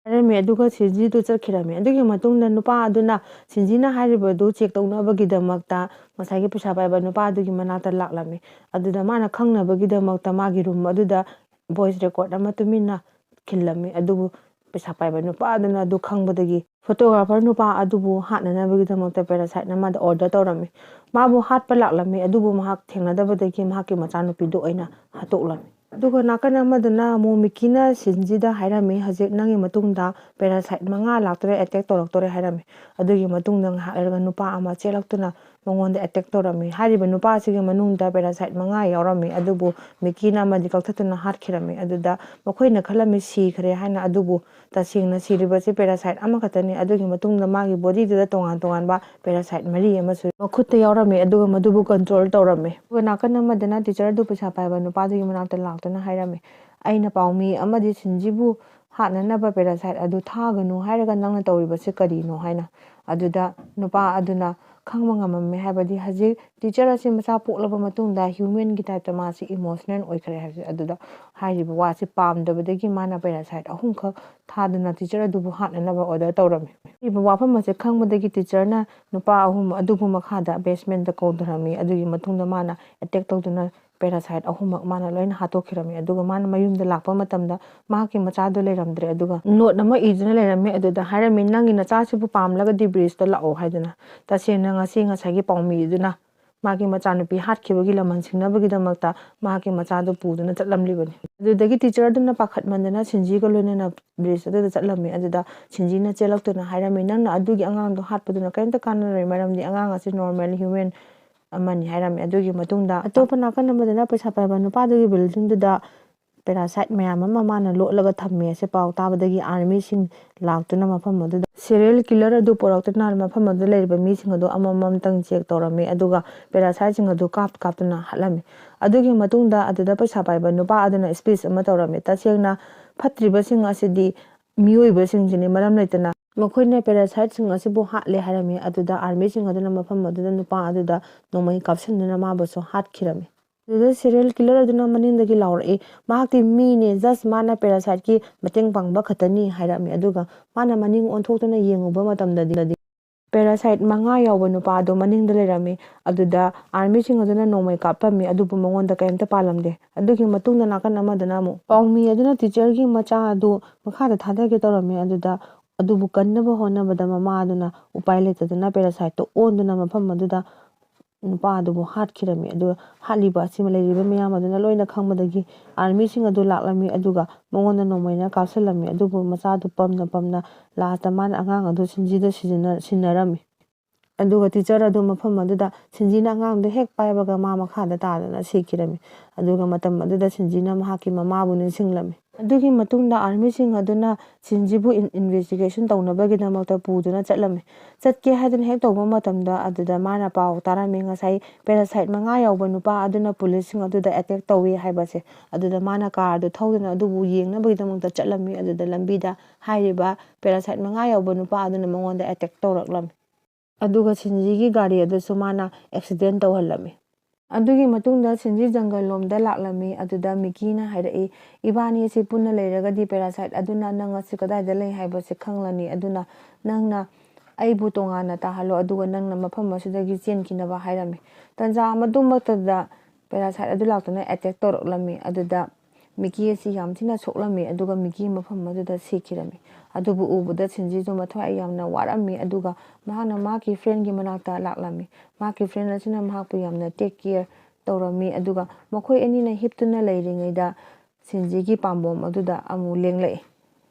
ꯍꯥꯏꯔꯝꯃꯤ, ꯑꯗꯨꯒ ꯁꯤꯟꯖꯤꯗꯨ ꯆꯠꯈꯤꯔꯝꯃꯤ꯫ ꯑꯗꯨꯒꯤ ꯃꯇꯨꯡꯗ ꯅꯨꯄꯥ ꯑꯗꯨꯅ ꯁꯤꯟꯖꯤꯅ ꯍꯥꯏꯔꯤꯕꯗꯨ check ꯇꯧꯅꯕꯒꯤꯗꯃꯛꯇ ꯉꯁꯥꯏꯒꯤ ꯄꯩꯁꯥ ꯄꯥꯏꯕ ꯅꯨꯄꯥ ꯑꯗꯨꯒꯤ ꯃꯅꯥꯛꯇ ꯂꯥꯛꯂꯝꯃꯤ꯫ ꯑꯗꯨꯗ ꯃꯥꯅ ꯈꯪꯅꯕꯒꯤꯗꯃꯛꯇ ꯃꯥꯒꯤ room ꯑꯗꯨꯗ voice record ꯑꯃ ꯇꯨꯃꯤꯟꯅ ꯈꯤꯜꯂꯝꯃꯤ꯫ ꯑꯗꯨꯕꯨ ꯄꯩꯁꯥ ꯄꯥꯏꯕ ꯅꯨꯄꯥ ꯑꯗꯨꯅ ꯑꯗꯨ ꯈꯪꯕꯗꯒꯤ photographer ꯅꯨꯄꯥ ꯑꯗꯨꯕꯨ ꯍꯥꯠꯅꯅꯕꯒꯤꯗꯃꯛꯇ parasiteꯅ ꯑꯃꯗ order ꯇꯧꯔꯝꯃꯤ꯫ ꯃꯥꯕꯨ ꯍꯥꯠꯄ ꯂꯥꯛꯂꯝꯃꯤ, ꯑꯗꯨꯕꯨ ꯃꯍꯥꯛ ꯊꯦꯡꯅꯗꯕꯗꯒꯤ ꯃꯍꯥꯛꯀꯤ ꯃꯆꯥꯅꯨꯄꯤꯗꯨ ꯑꯣꯏꯅ ꯍꯥꯠꯇꯣꯛꯂꯝꯃꯤ꯫ ꯑꯗꯨꯒ ꯅꯥꯀꯟ ꯑꯃꯗꯅ ꯑꯃꯨꯛ ꯃꯤꯀꯤꯅ ꯁꯤꯟꯖꯤꯗ ꯍꯥꯏꯔꯝꯃꯤ, "ꯍꯧꯖꯤꯛ ꯅꯪꯒꯤ ꯃꯇꯨꯡꯗ parasite ꯃꯉꯥ ꯂꯥꯛꯇꯣꯔꯦ, attack ꯇꯧꯔꯛꯇꯣꯔꯦ" ꯍꯥꯏꯔꯝꯃꯤ꯫ ꯑꯗꯨꯒꯤ ꯃꯇꯨꯡꯗ ꯉꯥꯏꯍꯥꯛ ꯂꯩꯔꯒ ꯅꯨꯄꯥ ꯑꯃ ꯆꯦꯜꯂꯛꯇꯨꯅ ꯃꯉꯣꯟꯗ attack ꯇꯧꯔꯝꯃꯤ꯫ ꯍꯥꯏꯔꯤꯕ ꯅꯨꯄꯥ ꯑꯁꯤꯒꯤ ꯃꯅꯨꯡꯗ parasite ꯃꯉꯥ ꯌꯥꯎꯔꯝꯃꯤ, ꯑꯗꯨꯕꯨ ꯃꯤꯀꯤꯅ ꯑꯃꯗꯤ ꯀꯛꯊꯠꯇꯨꯅ ꯍꯥꯠꯈꯤꯔꯝꯃꯤ꯫ ꯑꯗꯨꯗ ꯃꯈꯣꯏꯅ ꯈꯜꯂꯝꯃꯤ ꯁꯤꯈ꯭ꯔꯦ ꯍꯥꯏꯅ, ꯑꯗꯨꯕꯨ ꯇꯁꯦꯡꯅ ꯁꯤꯔꯤꯕꯁꯤ parasite ꯑꯃꯈꯛꯇꯅꯤ꯫ ꯑꯗꯨꯒꯤ ꯃꯇꯨꯡꯗ ꯃꯥꯒꯤ bodyꯗꯨꯗ ꯇꯣꯉꯥꯟ ꯇꯣꯉꯥꯟꯕ parasite ꯃꯔꯤ ꯑꯃꯁꯨ ꯃꯈꯨꯠꯇ ꯌꯥꯎꯔꯝꯃꯤ, ꯑꯗꯨꯒ ꯃꯗꯨꯕꯨ control ꯇꯧꯔꯝꯃꯤ꯫ ꯑꯗꯨꯒ ꯅꯥꯀꯟ ꯑꯃꯗꯅ teacher ꯑꯗꯨ ꯄꯩꯁꯥ ꯄꯥꯏꯕ ꯅꯨꯄꯥꯗꯨꯒꯤ ꯃꯅꯥꯛꯇ ꯂꯥꯛꯇꯨꯅ ꯍꯥꯏꯔꯝꯃꯤ, "ꯑꯩꯅ ꯄꯥꯎꯃꯤ ꯑꯃꯗꯤ ꯁꯤꯟꯖꯤꯕꯨ ꯍꯥꯠꯅꯅꯕ parasite ꯑꯗꯨ ꯊꯥꯒꯅꯨ ꯍꯥꯏꯔꯒ ꯅꯪꯅ ꯇꯧꯔꯤꯕꯁꯤ ꯀꯔꯤꯅꯣ?" ꯍꯥꯏꯅ꯫ ꯑꯗꯨꯗ ꯅꯨꯄꯥ ꯑꯗꯨꯅ ꯈꯪꯕ ꯉꯝꯃꯝꯃꯦ꯫ ꯍꯥꯏꯕꯗꯤ ꯍꯧꯖꯤꯛ ꯇꯤꯆꯔ ꯑꯁꯤ ꯃꯆꯥ ꯄꯣꯛꯂꯕ ꯃꯇꯨꯡꯗ ꯍ꯭ꯌꯨꯃꯦꯟꯒꯤ ꯇꯥꯏꯞꯇ ꯃꯥꯁꯤ ꯏꯃꯣꯁꯅꯦꯜ ꯑꯣꯏꯈ꯭ꯔꯦ ꯍꯥꯏꯕꯁꯦ꯫ ꯑꯗꯨꯗ ꯍꯥꯏꯔꯤꯕ ꯋꯥꯁꯤ ꯄꯥꯝꯗꯕꯗꯒꯤ ꯃꯥꯅ ꯄꯦꯔꯥꯁꯥꯏꯠ ꯑꯍꯨꯝꯈꯛ ꯊꯥꯗꯨꯅ ꯇꯤꯆꯔ ꯑꯗꯨꯕꯨ ꯍꯥꯠꯅꯅꯕ ꯑꯣꯔꯗꯔ ꯇꯧꯔꯝꯃꯤ꯫ ꯍꯥꯏꯔꯤꯕ ꯋꯥꯐꯝ ꯑꯁꯦ ꯈꯪꯕꯗꯒꯤ ꯇꯤꯆꯔꯅ ꯅꯨꯄꯥ ꯑꯍꯨꯝ ꯑꯗꯨꯕꯨ ꯃꯈꯥꯗ ꯕꯦꯁꯃꯦꯟꯗ ꯀꯧꯊꯔꯝꯃꯤ꯫ ꯑꯗꯨꯒꯤ ꯃꯇꯨꯡꯗ ꯃꯥꯅ ꯑꯦꯇꯦꯛ ꯇꯧꯗꯨꯅ ꯄꯦꯔꯥꯁꯥꯏꯠ ꯑꯍꯨꯝꯃꯛ ꯃꯥꯅ ꯂꯣꯏꯅ ꯍꯥꯠꯇꯣꯛꯈꯤꯔꯝꯃꯤ꯫ ꯑꯗꯨꯒ ꯃꯥꯅ ꯃꯌꯨꯝꯗ ꯂꯥꯛꯄ ꯃꯇꯝꯗ ꯃꯍꯥꯛꯀꯤ ꯃꯆꯥꯗꯣ ꯂꯩꯔꯝꯗ꯭ꯔꯦ꯫ ꯑꯗꯨꯒ ꯅꯣꯠ ꯑꯃ ꯏꯗꯨꯅ ꯂꯩꯔꯝꯃꯤ꯫ ꯑꯗꯨꯗ ꯍꯥꯏꯔꯝꯃꯤ, "ꯅꯪꯒꯤ ꯅꯆꯥꯁꯤꯕꯨ ꯄꯥꯝꯂꯒꯗꯤ ꯕ꯭ꯔꯤꯖꯇ ꯂꯥꯛꯑꯣ" ꯍꯥꯏꯗꯅ꯫ ꯇꯁꯦꯡꯅ ꯉꯁꯤ ꯉꯁꯥꯏꯒꯤ ꯄꯥꯎꯃꯤꯗꯨꯅ ꯃꯥꯒꯤ ꯃꯆꯥꯅꯨꯄꯤ ꯍꯥꯠꯈꯤꯕꯒꯤ ꯂꯃꯟ ꯁꯤꯡꯅꯕꯒꯤꯗꯃꯛꯇ ꯃꯍꯥꯛꯀꯤ ꯃꯆꯥꯗꯨ ꯄꯨꯗꯨꯅ ꯆꯠꯂꯝꯂꯤꯕꯅꯤ꯫ ꯑꯗꯨꯗꯒꯤ ꯇꯤꯆꯔꯗꯨꯅ ꯄꯥꯈꯠꯃꯟꯗꯅ ꯁꯤꯟꯖꯤꯒ ꯂꯣꯏꯅꯅ ꯕ꯭ꯔꯤꯖ ꯑꯗꯨꯗ ꯆꯠꯂꯝꯃꯤ꯫ ꯑꯗꯨꯗ ꯁꯤꯟꯖꯤꯅ ꯆꯦꯜꯂꯛꯇꯨꯅ ꯍꯥꯏꯔꯝꯃꯤ, "ꯅꯪꯅ ꯑꯗꯨꯒꯤ ꯑꯉꯥꯡꯗꯣ ꯍꯥꯠꯄꯗꯨꯅ ꯀꯔꯤꯝꯇ ꯀꯥꯟꯅꯔꯣꯏ, ꯃꯔꯝꯗꯤ ꯑꯉꯥꯡ ꯑꯁꯤ ꯅꯣꯔꯃꯦꯜ ꯍ꯭ꯌꯨꯃꯦꯟ ꯑꯃꯅꯤ" ꯍꯥꯏꯔꯝꯃꯤ꯫ ꯑꯗꯨꯒꯤ ꯃꯇꯨꯡꯗ ꯑꯇꯣꯞꯄ ꯅꯥꯀꯟ ꯑꯃꯗꯅ ꯄꯩꯁꯥ ꯄꯥꯏꯕ ꯅꯨꯄꯥꯗꯨꯒꯤ ꯕꯤꯜꯗꯤꯡꯗꯨꯗ ꯄꯦꯔꯥꯁꯥꯏꯠ ꯃꯌꯥꯝ ꯑꯃ ꯃꯥꯅ ꯂꯣꯠꯂꯒ ꯊꯝꯃꯦ꯫ ꯑꯁꯤ ꯄꯥꯎ ꯇꯥꯕꯗꯒꯤ ꯑꯥꯔꯃꯤꯁꯤꯡ ꯂꯥꯛꯇꯨꯅ ꯃꯐꯝ ꯑꯗꯨꯗ ꯁꯤꯔꯤꯌꯦꯜ ꯀꯤꯂꯔ ꯑꯗꯨ ꯄꯨꯔꯛꯇꯨꯅ ꯃꯐꯝ ꯑꯗꯨꯗ ꯂꯩꯔꯤꯕ ꯃꯤꯁꯤꯡ ꯑꯗꯨ ꯑꯃꯃꯝꯇꯪ ꯆꯦꯛ ꯇꯧꯔꯝꯃꯤ꯫ ꯑꯗꯨꯒ ꯄꯦꯔꯥꯁꯥꯏꯠꯁꯤꯡ ꯑꯗꯨ ꯀꯥꯞ ꯀꯥꯞꯇꯨꯅ ꯍꯥꯠꯂꯝꯃꯤ꯫ ꯑꯗꯨꯒꯤ ꯃꯇꯨꯡꯗ ꯑꯗꯨꯗ ꯄꯩꯁꯥ ꯄꯥꯏꯕ ꯅꯨꯄꯥ ꯑꯗꯨꯅ ꯁ꯭ꯄꯤꯆ ꯑꯃ ꯇꯧꯔꯝꯃꯤ꯫ ꯇꯁꯦꯡꯅ ꯐꯠꯇ꯭ꯔꯤꯕꯁꯤꯡ ꯑꯁꯤꯗꯤ ꯃꯤꯑꯣꯏꯕꯁꯤꯡꯁꯤꯅꯤ, ꯃꯔꯝ ꯂꯩꯇꯅ ꯃꯈꯣꯏꯅ ꯄꯦꯔꯥꯁꯥꯏꯠꯁꯤꯡ ꯑꯁꯤꯕꯨ ꯍꯥꯠꯂꯦ ꯍꯥꯏꯔꯝꯃꯤ꯫ ꯑꯗꯨꯗ ꯑꯥꯔꯃꯤꯁꯤꯡ ꯑꯗꯨꯅ ꯃꯐꯝ ꯑꯗꯨꯗ ꯅꯨꯄꯥ ꯑꯗꯨꯗ ꯅꯣꯡꯃꯩ ꯀꯥꯞꯁꯤꯟꯗꯨꯅ ꯃꯥꯕꯨꯁꯨ ꯍꯥꯠꯈꯤꯔꯝꯃꯤ꯫ ꯑꯗꯨꯗ ꯁꯤꯔꯤꯌꯦꯜ ꯀꯤꯂꯔ ꯑꯗꯨꯅ ꯃꯅꯤꯡꯗꯒꯤ ꯂꯥꯎꯔꯛꯏ, "ꯃꯍꯥꯛꯇꯤ ꯃꯤꯅꯦ, ꯖꯁ ꯃꯥꯅ ꯄꯦꯔꯥꯁꯥꯏꯠꯀꯤ ꯃꯇꯦꯡ ꯄꯥꯡꯕ ꯈꯛꯇꯅꯤ" ꯍꯥꯏꯔꯝꯃꯤ꯫ ꯑꯗꯨꯒ ꯃꯥꯅ ꯃꯅꯤꯡ ꯑꯣꯟꯊꯣꯛꯇꯨꯅ ꯌꯦꯡꯉꯨꯕ ꯃꯇꯝꯗꯗꯤ ꯄꯦꯔꯥꯁꯥꯏꯠ ꯃꯉꯥ ꯌꯥꯎꯕ ꯅꯨꯄꯥ ꯑꯗꯨ ꯃꯅꯤꯡꯗ ꯂꯩꯔꯝꯃꯤ꯫ ꯑꯗꯨꯗ ꯑꯥꯔꯃꯤꯁꯤꯡ ꯑꯗꯨꯅ ꯅꯣꯡꯃꯩ ꯀꯥꯞꯄꯝꯃꯤ, ꯑꯗꯨꯕꯨ ꯃꯉꯣꯟꯗ ꯀꯔꯤꯝꯇ ꯄꯥꯜꯂꯝꯗꯦ꯫ ꯑꯗꯨꯒꯤ ꯃꯇꯨꯡꯗ ꯅꯥꯀꯟ ꯑꯃꯗꯅ ꯑꯃꯨꯛ ꯄꯥꯎꯃꯤ ꯑꯗꯨꯅ ꯇꯤꯆꯔꯒꯤ ꯃꯆꯥ ꯑꯗꯨ ꯃꯈꯥꯗ ꯊꯥꯗꯒꯦ ꯇꯧꯔꯝꯃꯤ꯫ ꯑꯗꯨꯗ ꯑꯗꯨꯕꯨ ꯀꯟꯅꯕ ꯍꯣꯠꯅꯕꯗ ꯃꯃꯥ ꯑꯗꯨꯅ ꯎꯄꯥꯏ ꯂꯩꯇꯗꯅ ꯄꯦꯔꯥꯁꯥꯏꯠꯇ ꯑꯣꯟꯗꯨꯅ ꯃꯐꯝ ꯑꯗꯨꯗ ꯅꯨꯄꯥ ꯑꯗꯨꯕꯨ ꯍꯥꯠꯈꯤꯔꯝꯃꯤ꯫ ꯑꯗꯨ ꯍꯥꯠꯂꯤꯕ ꯑꯁꯤ ꯂꯩꯔꯤꯕ ꯃꯌꯥꯝ ꯑꯗꯨꯅ ꯂꯣꯏꯅ ꯈꯪꯕꯗꯒꯤ ꯑꯥꯔꯃꯤꯁꯤꯡ ꯑꯗꯨ ꯂꯥꯛꯂꯝꯃꯤ꯫ ꯑꯗꯨꯒ ꯃꯉꯣꯟꯗ ꯅꯣꯡꯃꯩꯅ ꯀꯥꯞꯁꯤꯜꯂꯝꯃꯤ꯫ ꯑꯗꯨꯕꯨ ꯃꯆꯥꯗꯨ ꯄꯝꯅ ꯄꯝꯅ ꯂꯥꯁꯇ ꯃꯥꯅ ꯑꯉꯥꯡ ꯑꯗꯨ ꯁꯤꯟꯖꯤꯗ ꯁꯤꯖꯤꯟꯅ-, ꯁꯤꯟꯅꯔꯝꯃꯤ꯫ ꯑꯗꯨꯒ ꯇꯤꯆꯔ ꯑꯗꯨ ꯃꯐꯝ ꯑꯗꯨꯗ ꯁꯤꯟꯖꯤꯅ ꯑꯉꯥꯡꯗꯨ ꯍꯦꯛ ꯄꯥꯏꯕꯒ ꯃꯥ ꯃꯈꯥꯗ ꯇꯥꯗꯨꯅ ꯁꯤꯈꯤꯔꯝꯃꯤ꯫ ꯑꯗꯨꯒ ꯃꯇꯝ ꯑꯗꯨꯗ ꯁꯤꯟꯖꯤꯅ ꯃꯍꯥꯛꯀꯤ ꯃꯃꯥꯕꯨ ꯅꯤꯡꯁꯤꯡꯂꯝꯃꯤ꯫ ꯑꯗꯨꯒꯤ ꯃꯇꯨꯡꯗ ꯑꯥꯔꯃꯤꯁꯤꯡ ꯑꯗꯨꯅ ꯁꯤꯟꯖꯤꯕꯨ ꯏꯟ-, ꯏꯟꯚꯦꯁꯇꯤꯒꯦꯁꯟ ꯇꯧꯅꯕꯒꯤꯗꯃꯛꯇ ꯄꯨꯗꯨꯅ ꯆꯠꯂꯝꯃꯤ꯫ ꯆꯠꯀꯦ ꯍꯥꯏꯗꯅ ꯍꯦꯛ ꯇꯧꯕ ꯃꯇꯝꯗ ꯑꯗꯨꯗ ꯃꯥꯅ ꯄꯥꯎ ꯇꯥꯔꯝꯃꯤ, ꯉꯁꯥꯏ ꯄꯦꯔꯥꯁꯥꯏꯠ ꯃꯉꯥ ꯌꯥꯎꯕ ꯅꯨꯄꯥ ꯑꯗꯨꯅ ꯄꯨꯂꯤꯁꯁꯤꯡ ꯑꯗꯨꯗ ꯑꯦꯇꯦꯛ ꯇꯧꯏ ꯍꯥꯏꯕꯁꯦ꯫ ꯑꯗꯨꯗ ꯃꯥꯅ ꯀꯥꯔꯗꯨ ꯊꯧꯗꯨꯅ ꯑꯗꯨꯕꯨ ꯌꯦꯡꯅꯕꯒꯤꯗꯃꯛꯇ ꯆꯠꯂꯝꯃꯤ꯫ ꯑꯗꯨꯗ ꯂꯝꯕꯤꯗ ꯍꯥꯏꯔꯤꯕ ꯄꯦꯔꯥꯁꯥꯏꯠ ꯃꯉꯥ ꯌꯥꯎꯕ ꯅꯨꯄꯥ ꯑꯗꯨꯅ ꯃꯉꯣꯟꯗ ꯑꯦꯇꯦꯛ ꯇꯧꯔꯛꯂꯝꯃꯤ꯫ ꯑꯗꯨꯒ ꯁꯤꯟꯖꯤꯒꯤ ꯒꯥꯔꯤ ꯑꯗꯨꯁꯨ ꯃꯥꯅ ꯑꯦꯛꯁꯤꯗꯦꯟ ꯇꯧꯍꯜꯂꯝꯃꯤ꯫ ꯑꯗꯨꯒꯤ ꯃꯇꯨꯡꯗ ꯁꯤꯟꯖꯤ ꯖꯪꯒꯜ ꯂꯣꯝꯗ ꯂꯥꯛꯂꯝꯃꯤ꯫ ꯑꯗꯨꯗ ꯃꯤꯀꯤꯅ ꯍꯥꯏꯔꯛꯏ, "ꯏꯕꯥꯅꯤ ꯑꯁꯤ ꯄꯨꯟꯅ ꯂꯩꯔꯒꯗꯤ ꯄꯦꯔꯥꯁꯥꯏꯠ ꯑꯗꯨꯅ ꯅꯪ ꯑꯁꯤ ꯀꯗꯥꯏꯗ ꯂꯩ ꯍꯥꯏꯕꯁꯤ ꯈꯪꯂꯅꯤ꯫ ꯑꯗꯨꯅ ꯅꯪꯅ ꯑꯩꯕꯨ ꯇꯣꯉꯥꯟꯅ ꯇꯥꯍꯜꯂꯣ, ꯑꯗꯨꯒ ꯅꯪꯅ ꯃꯐꯝ ꯑꯁꯤꯗꯒꯤ ꯆꯦꯟꯈꯤꯅꯕ" ꯍꯥꯏꯔꯝꯃꯤ꯫ ꯇꯟꯖꯥ ꯑꯗꯨꯃꯛꯇꯗ ꯄꯦꯔꯥꯁꯥꯏꯠ ꯑꯗꯨ ꯂꯥꯛꯇꯨꯅ ꯑꯦꯇꯦꯛ ꯇꯧꯔꯛꯂꯝꯃꯤ꯫ ꯑꯗꯨꯗ ꯃꯤꯀꯤ ꯑꯁꯤ ꯌꯥꯝ ꯊꯤꯅ ꯁꯣꯛꯂꯝꯃꯤ, ꯑꯗꯨꯒ ꯃꯤꯀꯤ ꯃꯐꯝ ꯑꯗꯨꯗ ꯁꯤꯈꯤꯔꯝꯃꯤ꯫ ꯑꯗꯨꯕꯨ ꯎꯕꯗ ꯁꯤꯟꯖꯤꯁꯨ ꯃꯊ꯭ꯋꯥꯏ ꯌꯥꯝꯅ ꯋꯥꯔꯝꯃꯤ, ꯑꯗꯨꯒ ꯃꯍꯥꯛꯅ ꯃꯍꯥꯛꯀꯤ ꯐ꯭ꯔꯦꯟꯒꯤ ꯃꯅꯥꯛꯇ ꯂꯥꯛꯂꯝꯃꯤ꯫ ꯃꯍꯥꯛꯀꯤ ꯐ꯭ꯔꯦꯟ ꯑꯁꯤꯅ ꯃꯍꯥꯛꯄꯨ ꯌꯥꯝꯅ ꯇꯦꯛ ꯀꯤꯌꯔ ꯇꯧꯔꯝꯃꯤ, ꯑꯗꯨꯒ ꯃꯈꯣꯏ ꯑꯅꯤꯅ ꯍꯤꯞꯇꯨꯅ ꯂꯩꯔꯤꯉꯩꯗ ꯁꯤꯟꯖꯤꯒꯤ ꯄꯥꯝꯕꯣꯝ ꯑꯗꯨꯗ ꯑꯃꯨꯛ ꯂꯦꯡꯂꯛꯏ꯫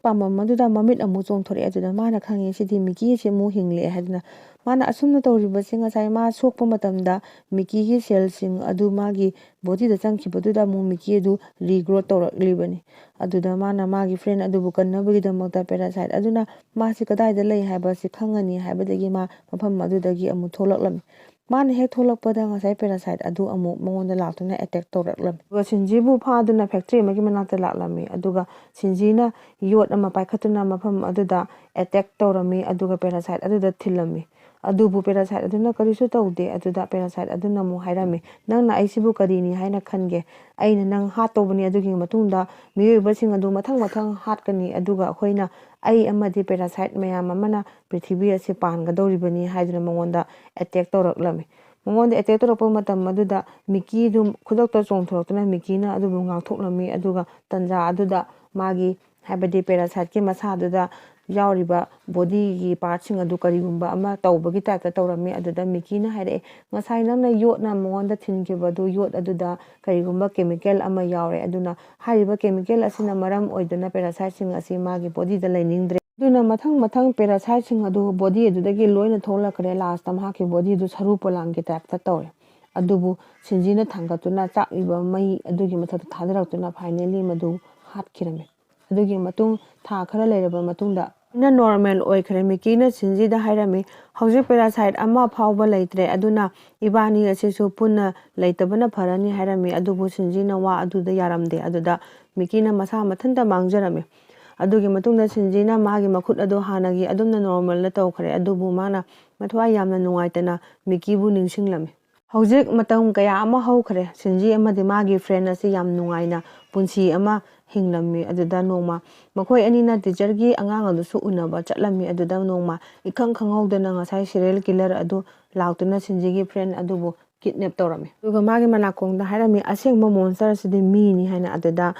ꯄꯥꯝꯕꯣꯝ ꯑꯗꯨꯗ ꯃꯃꯤꯠ ꯑꯃꯨꯛ ꯆꯣꯡꯊꯣꯔꯛꯑꯦ꯫ ꯑꯗꯨꯗ ꯃꯥꯅ ꯈꯪꯉꯦ, ꯁꯤꯗꯤ ꯃꯤꯀꯤ ꯑꯁꯤ ꯑꯃꯨꯛ ꯍꯤꯡꯂꯛꯑꯦ ꯍꯥꯏꯗꯅ꯫ ꯃꯥꯅ ꯑꯁꯨꯝꯅ ꯇꯧꯔꯤꯕꯁꯤ ꯉꯁꯥꯏ ꯃꯥ ꯁꯣꯛꯄ ꯃꯇꯝꯗ ꯃꯤꯀꯤꯒꯤ ꯁꯦꯜꯁꯤꯡ ꯑꯗꯨ ꯃꯥꯒꯤ ꯕꯣꯗꯤꯗ ꯆꯪꯈꯤꯕꯗꯨꯗ ꯑꯃꯨꯛ ꯃꯤꯀꯤ ꯑꯗꯨ ꯔꯤꯒ꯭ꯔꯣꯠ ꯇꯧꯔꯛꯂꯤꯕꯅꯤ꯫ ꯑꯗꯨꯗ ꯃꯥꯅ ꯃꯥꯒꯤ ꯐ꯭ꯔꯦꯟ ꯑꯗꯨꯕꯨ ꯀꯟꯅꯕꯒꯤꯗꯃꯛꯇ ꯄꯦꯔꯥꯁꯥꯏꯠ ꯑꯗꯨꯅ ꯃꯥꯁꯤ ꯀꯗꯥꯏꯗ ꯂꯩ ꯍꯥꯏꯕꯁꯤ ꯈꯪꯉꯅꯤ ꯍꯥꯏꯕꯗꯒꯤ ꯃꯥ ꯃꯐꯝ ꯑꯗꯨꯗꯒꯤ ꯑꯃꯨꯛ ꯊꯣꯛꯂꯛꯂꯝꯃꯤ꯫ ꯃꯥꯅ ꯍꯦꯛ ꯊꯣꯛꯂꯛꯄꯗ ꯉꯁꯥꯏ ꯄꯦꯔꯥꯁꯥꯏꯠ ꯑꯗꯨ ꯑꯃꯨꯛ ꯃꯉꯣꯟꯗ ꯂꯥꯛꯇꯨꯅ ꯑꯦꯇꯦꯛ ꯇꯧꯔꯛꯂꯝꯃꯤ꯫ ꯑꯗꯨꯒ ꯁꯤꯟꯖꯤꯕꯨ ꯐꯥꯗꯨꯅ ꯐꯦꯛꯇ꯭ꯔꯤ ꯑꯃꯒꯤ ꯃꯅꯥꯛꯇ ꯂꯥꯛꯂꯝꯃꯤ꯫ ꯑꯗꯨꯒ ꯁꯤꯟꯖꯤꯅ ꯌꯣꯠ ꯑꯃ ꯄꯥꯏꯈꯠꯇꯨꯅ ꯃꯐꯝ ꯑꯗꯨꯗ ꯑꯦꯇꯦꯛ ꯇꯧꯔꯝꯃꯤ, ꯑꯗꯨꯒ ꯄꯦꯔꯥꯁꯥꯏꯠ ꯑꯗꯨꯗ ꯊꯤꯜꯂꯝꯃꯤ꯫ ꯑꯗꯨꯕꯨ ꯄꯦꯔꯥꯁꯥꯏꯠ ꯑꯗꯨꯅ ꯀꯔꯤꯁꯨ ꯇꯧꯗꯦ꯫ ꯑꯗꯨꯗ ꯄꯦꯔꯥꯁꯥꯏꯠ ꯑꯗꯨꯅ ꯑꯃꯨꯛ ꯍꯥꯏꯔꯝꯃꯤ, "ꯅꯪꯅ ꯑꯩꯁꯤꯕꯨ ꯀꯔꯤꯅꯤ ꯍꯥꯏꯅ ꯈꯟꯒꯦ? ꯑꯩꯅ ꯅꯪ ꯍꯥꯠꯇꯧꯕꯅꯤ꯫ ꯑꯗꯨꯒꯤ ꯃꯇꯨꯡꯗ ꯃꯤꯑꯣꯏꯕꯁꯤꯡ ꯑꯗꯨ ꯃꯊꯪ ꯃꯊꯪ ꯍꯥꯠꯀꯅꯤ꯫ ꯑꯗꯨꯒ ꯑꯩꯈꯣꯏꯅ, ꯑꯩ ꯑꯃꯗꯤ ꯄꯦꯔꯥꯁꯥꯏꯠ ꯃꯌꯥꯝ ꯑꯃꯅ ꯄ꯭ꯔꯤꯊꯤꯕꯤ ꯑꯁꯤ ꯄꯥꯟꯒꯗꯧꯔꯤꯕꯅꯤ" ꯍꯥꯏꯗꯨꯅ ꯃꯉꯣꯟꯗ ꯑꯦꯇꯦꯛ ꯇꯧꯔꯛꯂꯝꯃꯤ꯫ ꯃꯉꯣꯟꯗ ꯑꯦꯇꯦꯛ ꯇꯧꯔꯛꯄ ꯃꯇꯝ ꯑꯗꯨꯗ ꯃꯤꯀꯤꯗꯨ ꯈꯨꯗꯛꯇ ꯆꯣꯡꯊꯣꯔꯛꯇꯨꯅ ꯃꯤꯀꯤꯅ ꯑꯗꯨꯕꯨ ꯉꯥꯛꯊꯣꯛꯂꯝꯃꯤ꯫ ꯑꯗꯨꯒ ꯇꯟꯖꯥ ꯑꯗꯨꯗ ꯃꯥꯒꯤ, ꯍꯥꯏꯕꯗꯤ ꯄꯦꯔꯥꯁꯥꯏꯠꯀꯤ ꯃꯁꯥꯗꯨꯗ ꯌꯥꯎꯔꯤꯕ ꯕꯣꯗꯤꯒꯤ ꯄꯥꯔꯠꯁꯤꯡ ꯑꯗꯨ ꯀꯔꯤꯒꯨꯝꯕ ꯑꯃ ꯇꯧꯕꯒꯤ ꯇꯥꯏꯞꯇ ꯇꯧꯔꯝꯃꯤ꯫ ꯑꯗꯨꯗ ꯃꯤꯀꯤꯅ ꯍꯥꯏꯔꯛꯑꯦ, "ꯉꯁꯥꯏ ꯅꯪꯅ ꯌꯣꯠꯅ ꯃꯉꯣꯟꯗ ꯊꯤꯟꯈꯤꯕꯗꯨ, ꯌꯣꯠ ꯑꯗꯨꯗ ꯀꯔꯤꯒꯨꯝꯕ ꯀꯦꯃꯤꯀꯦꯜ ꯑꯃ ꯌꯥꯎꯔꯦ꯫ ꯑꯗꯨꯅ ꯍꯥꯏꯔꯤꯕ ꯀꯦꯃꯤꯀꯦꯜ ꯑꯁꯤꯅ ꯃꯔꯝ ꯑꯣꯏꯗꯨꯅ ꯄꯦꯔꯥꯁꯥꯏꯠꯁꯤꯡ ꯑꯁꯤ ꯃꯥꯒꯤ ꯕꯣꯗꯤꯗ ꯂꯩꯅꯤꯡꯗ꯭ꯔꯦ꯫ ꯑꯗꯨꯅ ꯃꯊꯪ ꯃꯊꯪ ꯄꯦꯔꯥꯁꯥꯏꯠꯁꯤꯡ ꯑꯗꯨ ꯕꯣꯗꯤ ꯑꯗꯨꯗꯒꯤ ꯂꯣꯏꯅ ꯊꯣꯛꯂꯛꯈ꯭ꯔꯦ꯫ ꯂꯥꯁꯇ ꯃꯍꯥꯛꯀꯤ ꯕꯣꯗꯤꯗꯨ ꯁꯔꯨ ꯄꯣꯂꯥꯡꯒꯤ ꯇꯥꯏꯞꯇ ꯇꯧꯔꯦ꯫ ꯑꯗꯨꯕꯨ ꯁꯤꯟꯖꯤꯅ ꯊꯥꯡꯒꯠꯇꯨꯅ ꯆꯥꯛꯂꯤꯕ ꯃꯩ ꯑꯗꯨꯒꯤ ꯃꯊꯛꯇ ꯊꯥꯗꯔꯛꯇꯨꯅ ꯐꯥꯏꯅꯦꯂꯤ ꯃꯗꯨ ꯍꯥꯠꯈꯤꯔꯝꯃꯤ꯫ ꯑꯗꯨꯒꯤ ꯃꯇꯨꯡ ꯊꯥ ꯈꯔ ꯂꯩꯔꯕ ꯃꯇꯨꯡꯗ ꯅ ꯅꯣꯔꯃꯦꯜ ꯑꯣꯏꯈ꯭ꯔꯦ꯫ ꯃꯤꯀꯤꯅ ꯁꯤꯟꯖꯤꯗ ꯍꯥꯏꯔꯝꯃꯤ, "ꯍꯧꯖꯤꯛ ꯄꯦꯔꯥꯁꯥꯏꯠ ꯑꯃ ꯐꯥꯎꯕ ꯂꯩꯇ꯭ꯔꯦ, ꯑꯗꯨꯅ ꯏꯕꯥꯅꯤ ꯑꯁꯤꯁꯨ ꯄꯨꯟꯅ ꯂꯩꯇꯕꯅ ꯐꯔꯅꯤ" ꯍꯥꯏꯔꯝꯃꯤ꯫ ꯑꯗꯨꯕꯨ ꯁꯤꯟꯖꯤꯅ ꯋꯥ ꯑꯗꯨꯗ ꯌꯥꯔꯝꯗꯦ꯫ ꯑꯗꯨꯗ ꯃꯤꯀꯤꯅ ꯃꯁꯥ ꯃꯊꯟꯇ ꯃꯥꯡꯖꯔꯝꯃꯤ꯫ ꯑꯗꯨꯒꯤ ꯃꯇꯨꯡꯗ ꯁꯤꯟꯖꯤꯅ ꯃꯥꯒꯤ ꯃꯈꯨꯠ ꯑꯗꯨ ꯍꯥꯟꯅꯒꯤ ꯑꯗꯨꯝꯅ ꯅꯣꯔꯃꯦꯜꯗ ꯇꯧꯈ꯭ꯔꯦ꯫ ꯑꯗꯨꯕꯨ ꯃꯥꯅ ꯃꯊ꯭ꯋꯥꯏ ꯌꯥꯝꯅ ꯅꯨꯡꯉꯥꯏꯇꯅ ꯃꯤꯀꯤꯕꯨ ꯅꯤꯡꯁꯤꯡꯂꯝꯃꯤ꯫ ꯍꯧꯖꯤꯛ ꯃꯇꯝ ꯀꯌꯥ ꯑꯃ ꯍꯧꯈ꯭ꯔꯦ꯫ ꯁꯤꯟꯖꯤ ꯑꯃꯗꯤ ꯃꯥꯒꯤ friend ꯑꯁꯤ ꯌꯥꯝ ꯅꯨꯡꯉꯥꯏꯅ ꯄꯨꯟꯁꯤ ꯑꯃ ꯍꯤꯡꯂꯝꯃꯤ꯫ ꯑꯗꯨꯗ ꯅꯣꯡꯃ ꯃꯈꯣꯏ ꯑꯅꯤꯅ teacherꯒꯤ ꯑꯉꯥꯡ ꯑꯗꯨꯁꯨ ꯎꯅꯕ ꯆꯠꯂꯝꯃꯤ꯫ ꯑꯗꯨꯗ ꯅꯣꯡꯃ ꯏꯈꯪ ꯈꯪꯍꯧꯗꯅ ꯉꯁꯥꯏ serial killer ꯑꯗꯨ ꯂꯥꯛꯇꯨꯅ ꯁꯤꯟꯖꯤꯒꯤ friend ꯑꯗꯨꯕꯨ kidnap ꯇꯧꯔꯝꯃꯤ꯫ ꯑꯗꯨꯒ ꯃꯥꯒꯤ ꯃꯅꯥꯀꯣꯡꯗ ꯍꯥꯏꯔꯝꯃꯤ, "ꯑꯁꯦꯡꯕ monster ꯑꯁꯤꯗꯤ ꯃꯤꯅꯤ" ꯍꯥꯏꯅ꯫ ꯑꯗꯨꯗ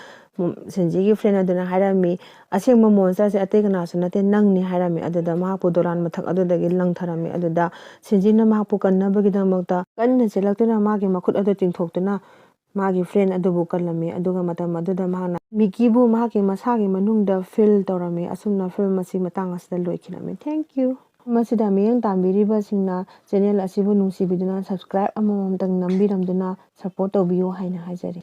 ꯁꯤꯟꯖꯤꯒꯤ friend ꯑꯗꯨꯅ ꯍꯥꯏꯔꯝꯃꯤ, "ꯑꯁꯦꯡꯕ monster ꯑꯁꯤ ꯑꯇꯩ ꯀꯅꯥꯁꯨ ꯅꯠꯇꯦ, ꯅꯪꯅꯤ" ꯍꯥꯏꯔꯝꯃꯤ꯫ ꯑꯗꯨꯗ ꯃꯍꯥꯛꯄꯨ ꯗꯣꯂꯥꯟ ꯃꯊꯛ ꯑꯗꯨꯗꯒꯤ ꯂꯪꯊꯔꯝꯃꯤ꯫ ꯑꯗꯨꯗ ꯁꯤꯟꯖꯤꯅ ꯃꯍꯥꯛꯄꯨ ꯀꯟꯅꯕꯒꯤꯗꯃꯛꯇ ꯀꯟꯅ ꯆꯦꯜꯂꯛꯇꯨꯅ ꯃꯥꯒꯤ ꯃꯈꯨꯠ ꯑꯗꯨ ꯇꯤꯡꯊꯣꯛꯇꯨꯅ ꯃꯥꯒꯤ friend ꯑꯗꯨꯕꯨ ꯀꯜꯂꯝꯃꯤ꯫ ꯑꯗꯨꯒ ꯃꯇꯝ ꯑꯗꯨꯗ ꯃꯍꯥꯛꯅ ꯃꯤꯀꯤꯕꯨ ꯃꯍꯥꯛꯀꯤ ꯃꯁꯥꯒꯤ ꯃꯅꯨꯡꯗ feel ꯇꯧꯔꯝꯃꯤ꯫ ꯑꯁꯨꯝꯅ film ꯑꯁꯤ ꯃꯇꯥꯡ ꯑꯁꯤꯗ ꯂꯣꯏꯈꯤꯔꯝꯃꯤ꯫ Thank you꯫ ꯃꯁꯤꯗ ꯃꯤꯠꯌꯦꯡ ꯇꯥꯕꯤꯔꯤꯕꯁꯤꯡꯅ channel ꯑꯁꯤꯕꯨ ꯅꯨꯡꯁꯤꯕꯤꯗꯨꯅ subscribe ꯑꯃꯃꯝꯇꯪ ꯅꯝꯕꯤꯔꯝꯗꯨꯅ support ꯇꯧꯕꯤꯌꯨ ꯍꯥꯏꯅ ꯍꯥꯏꯖꯔꯤ꯫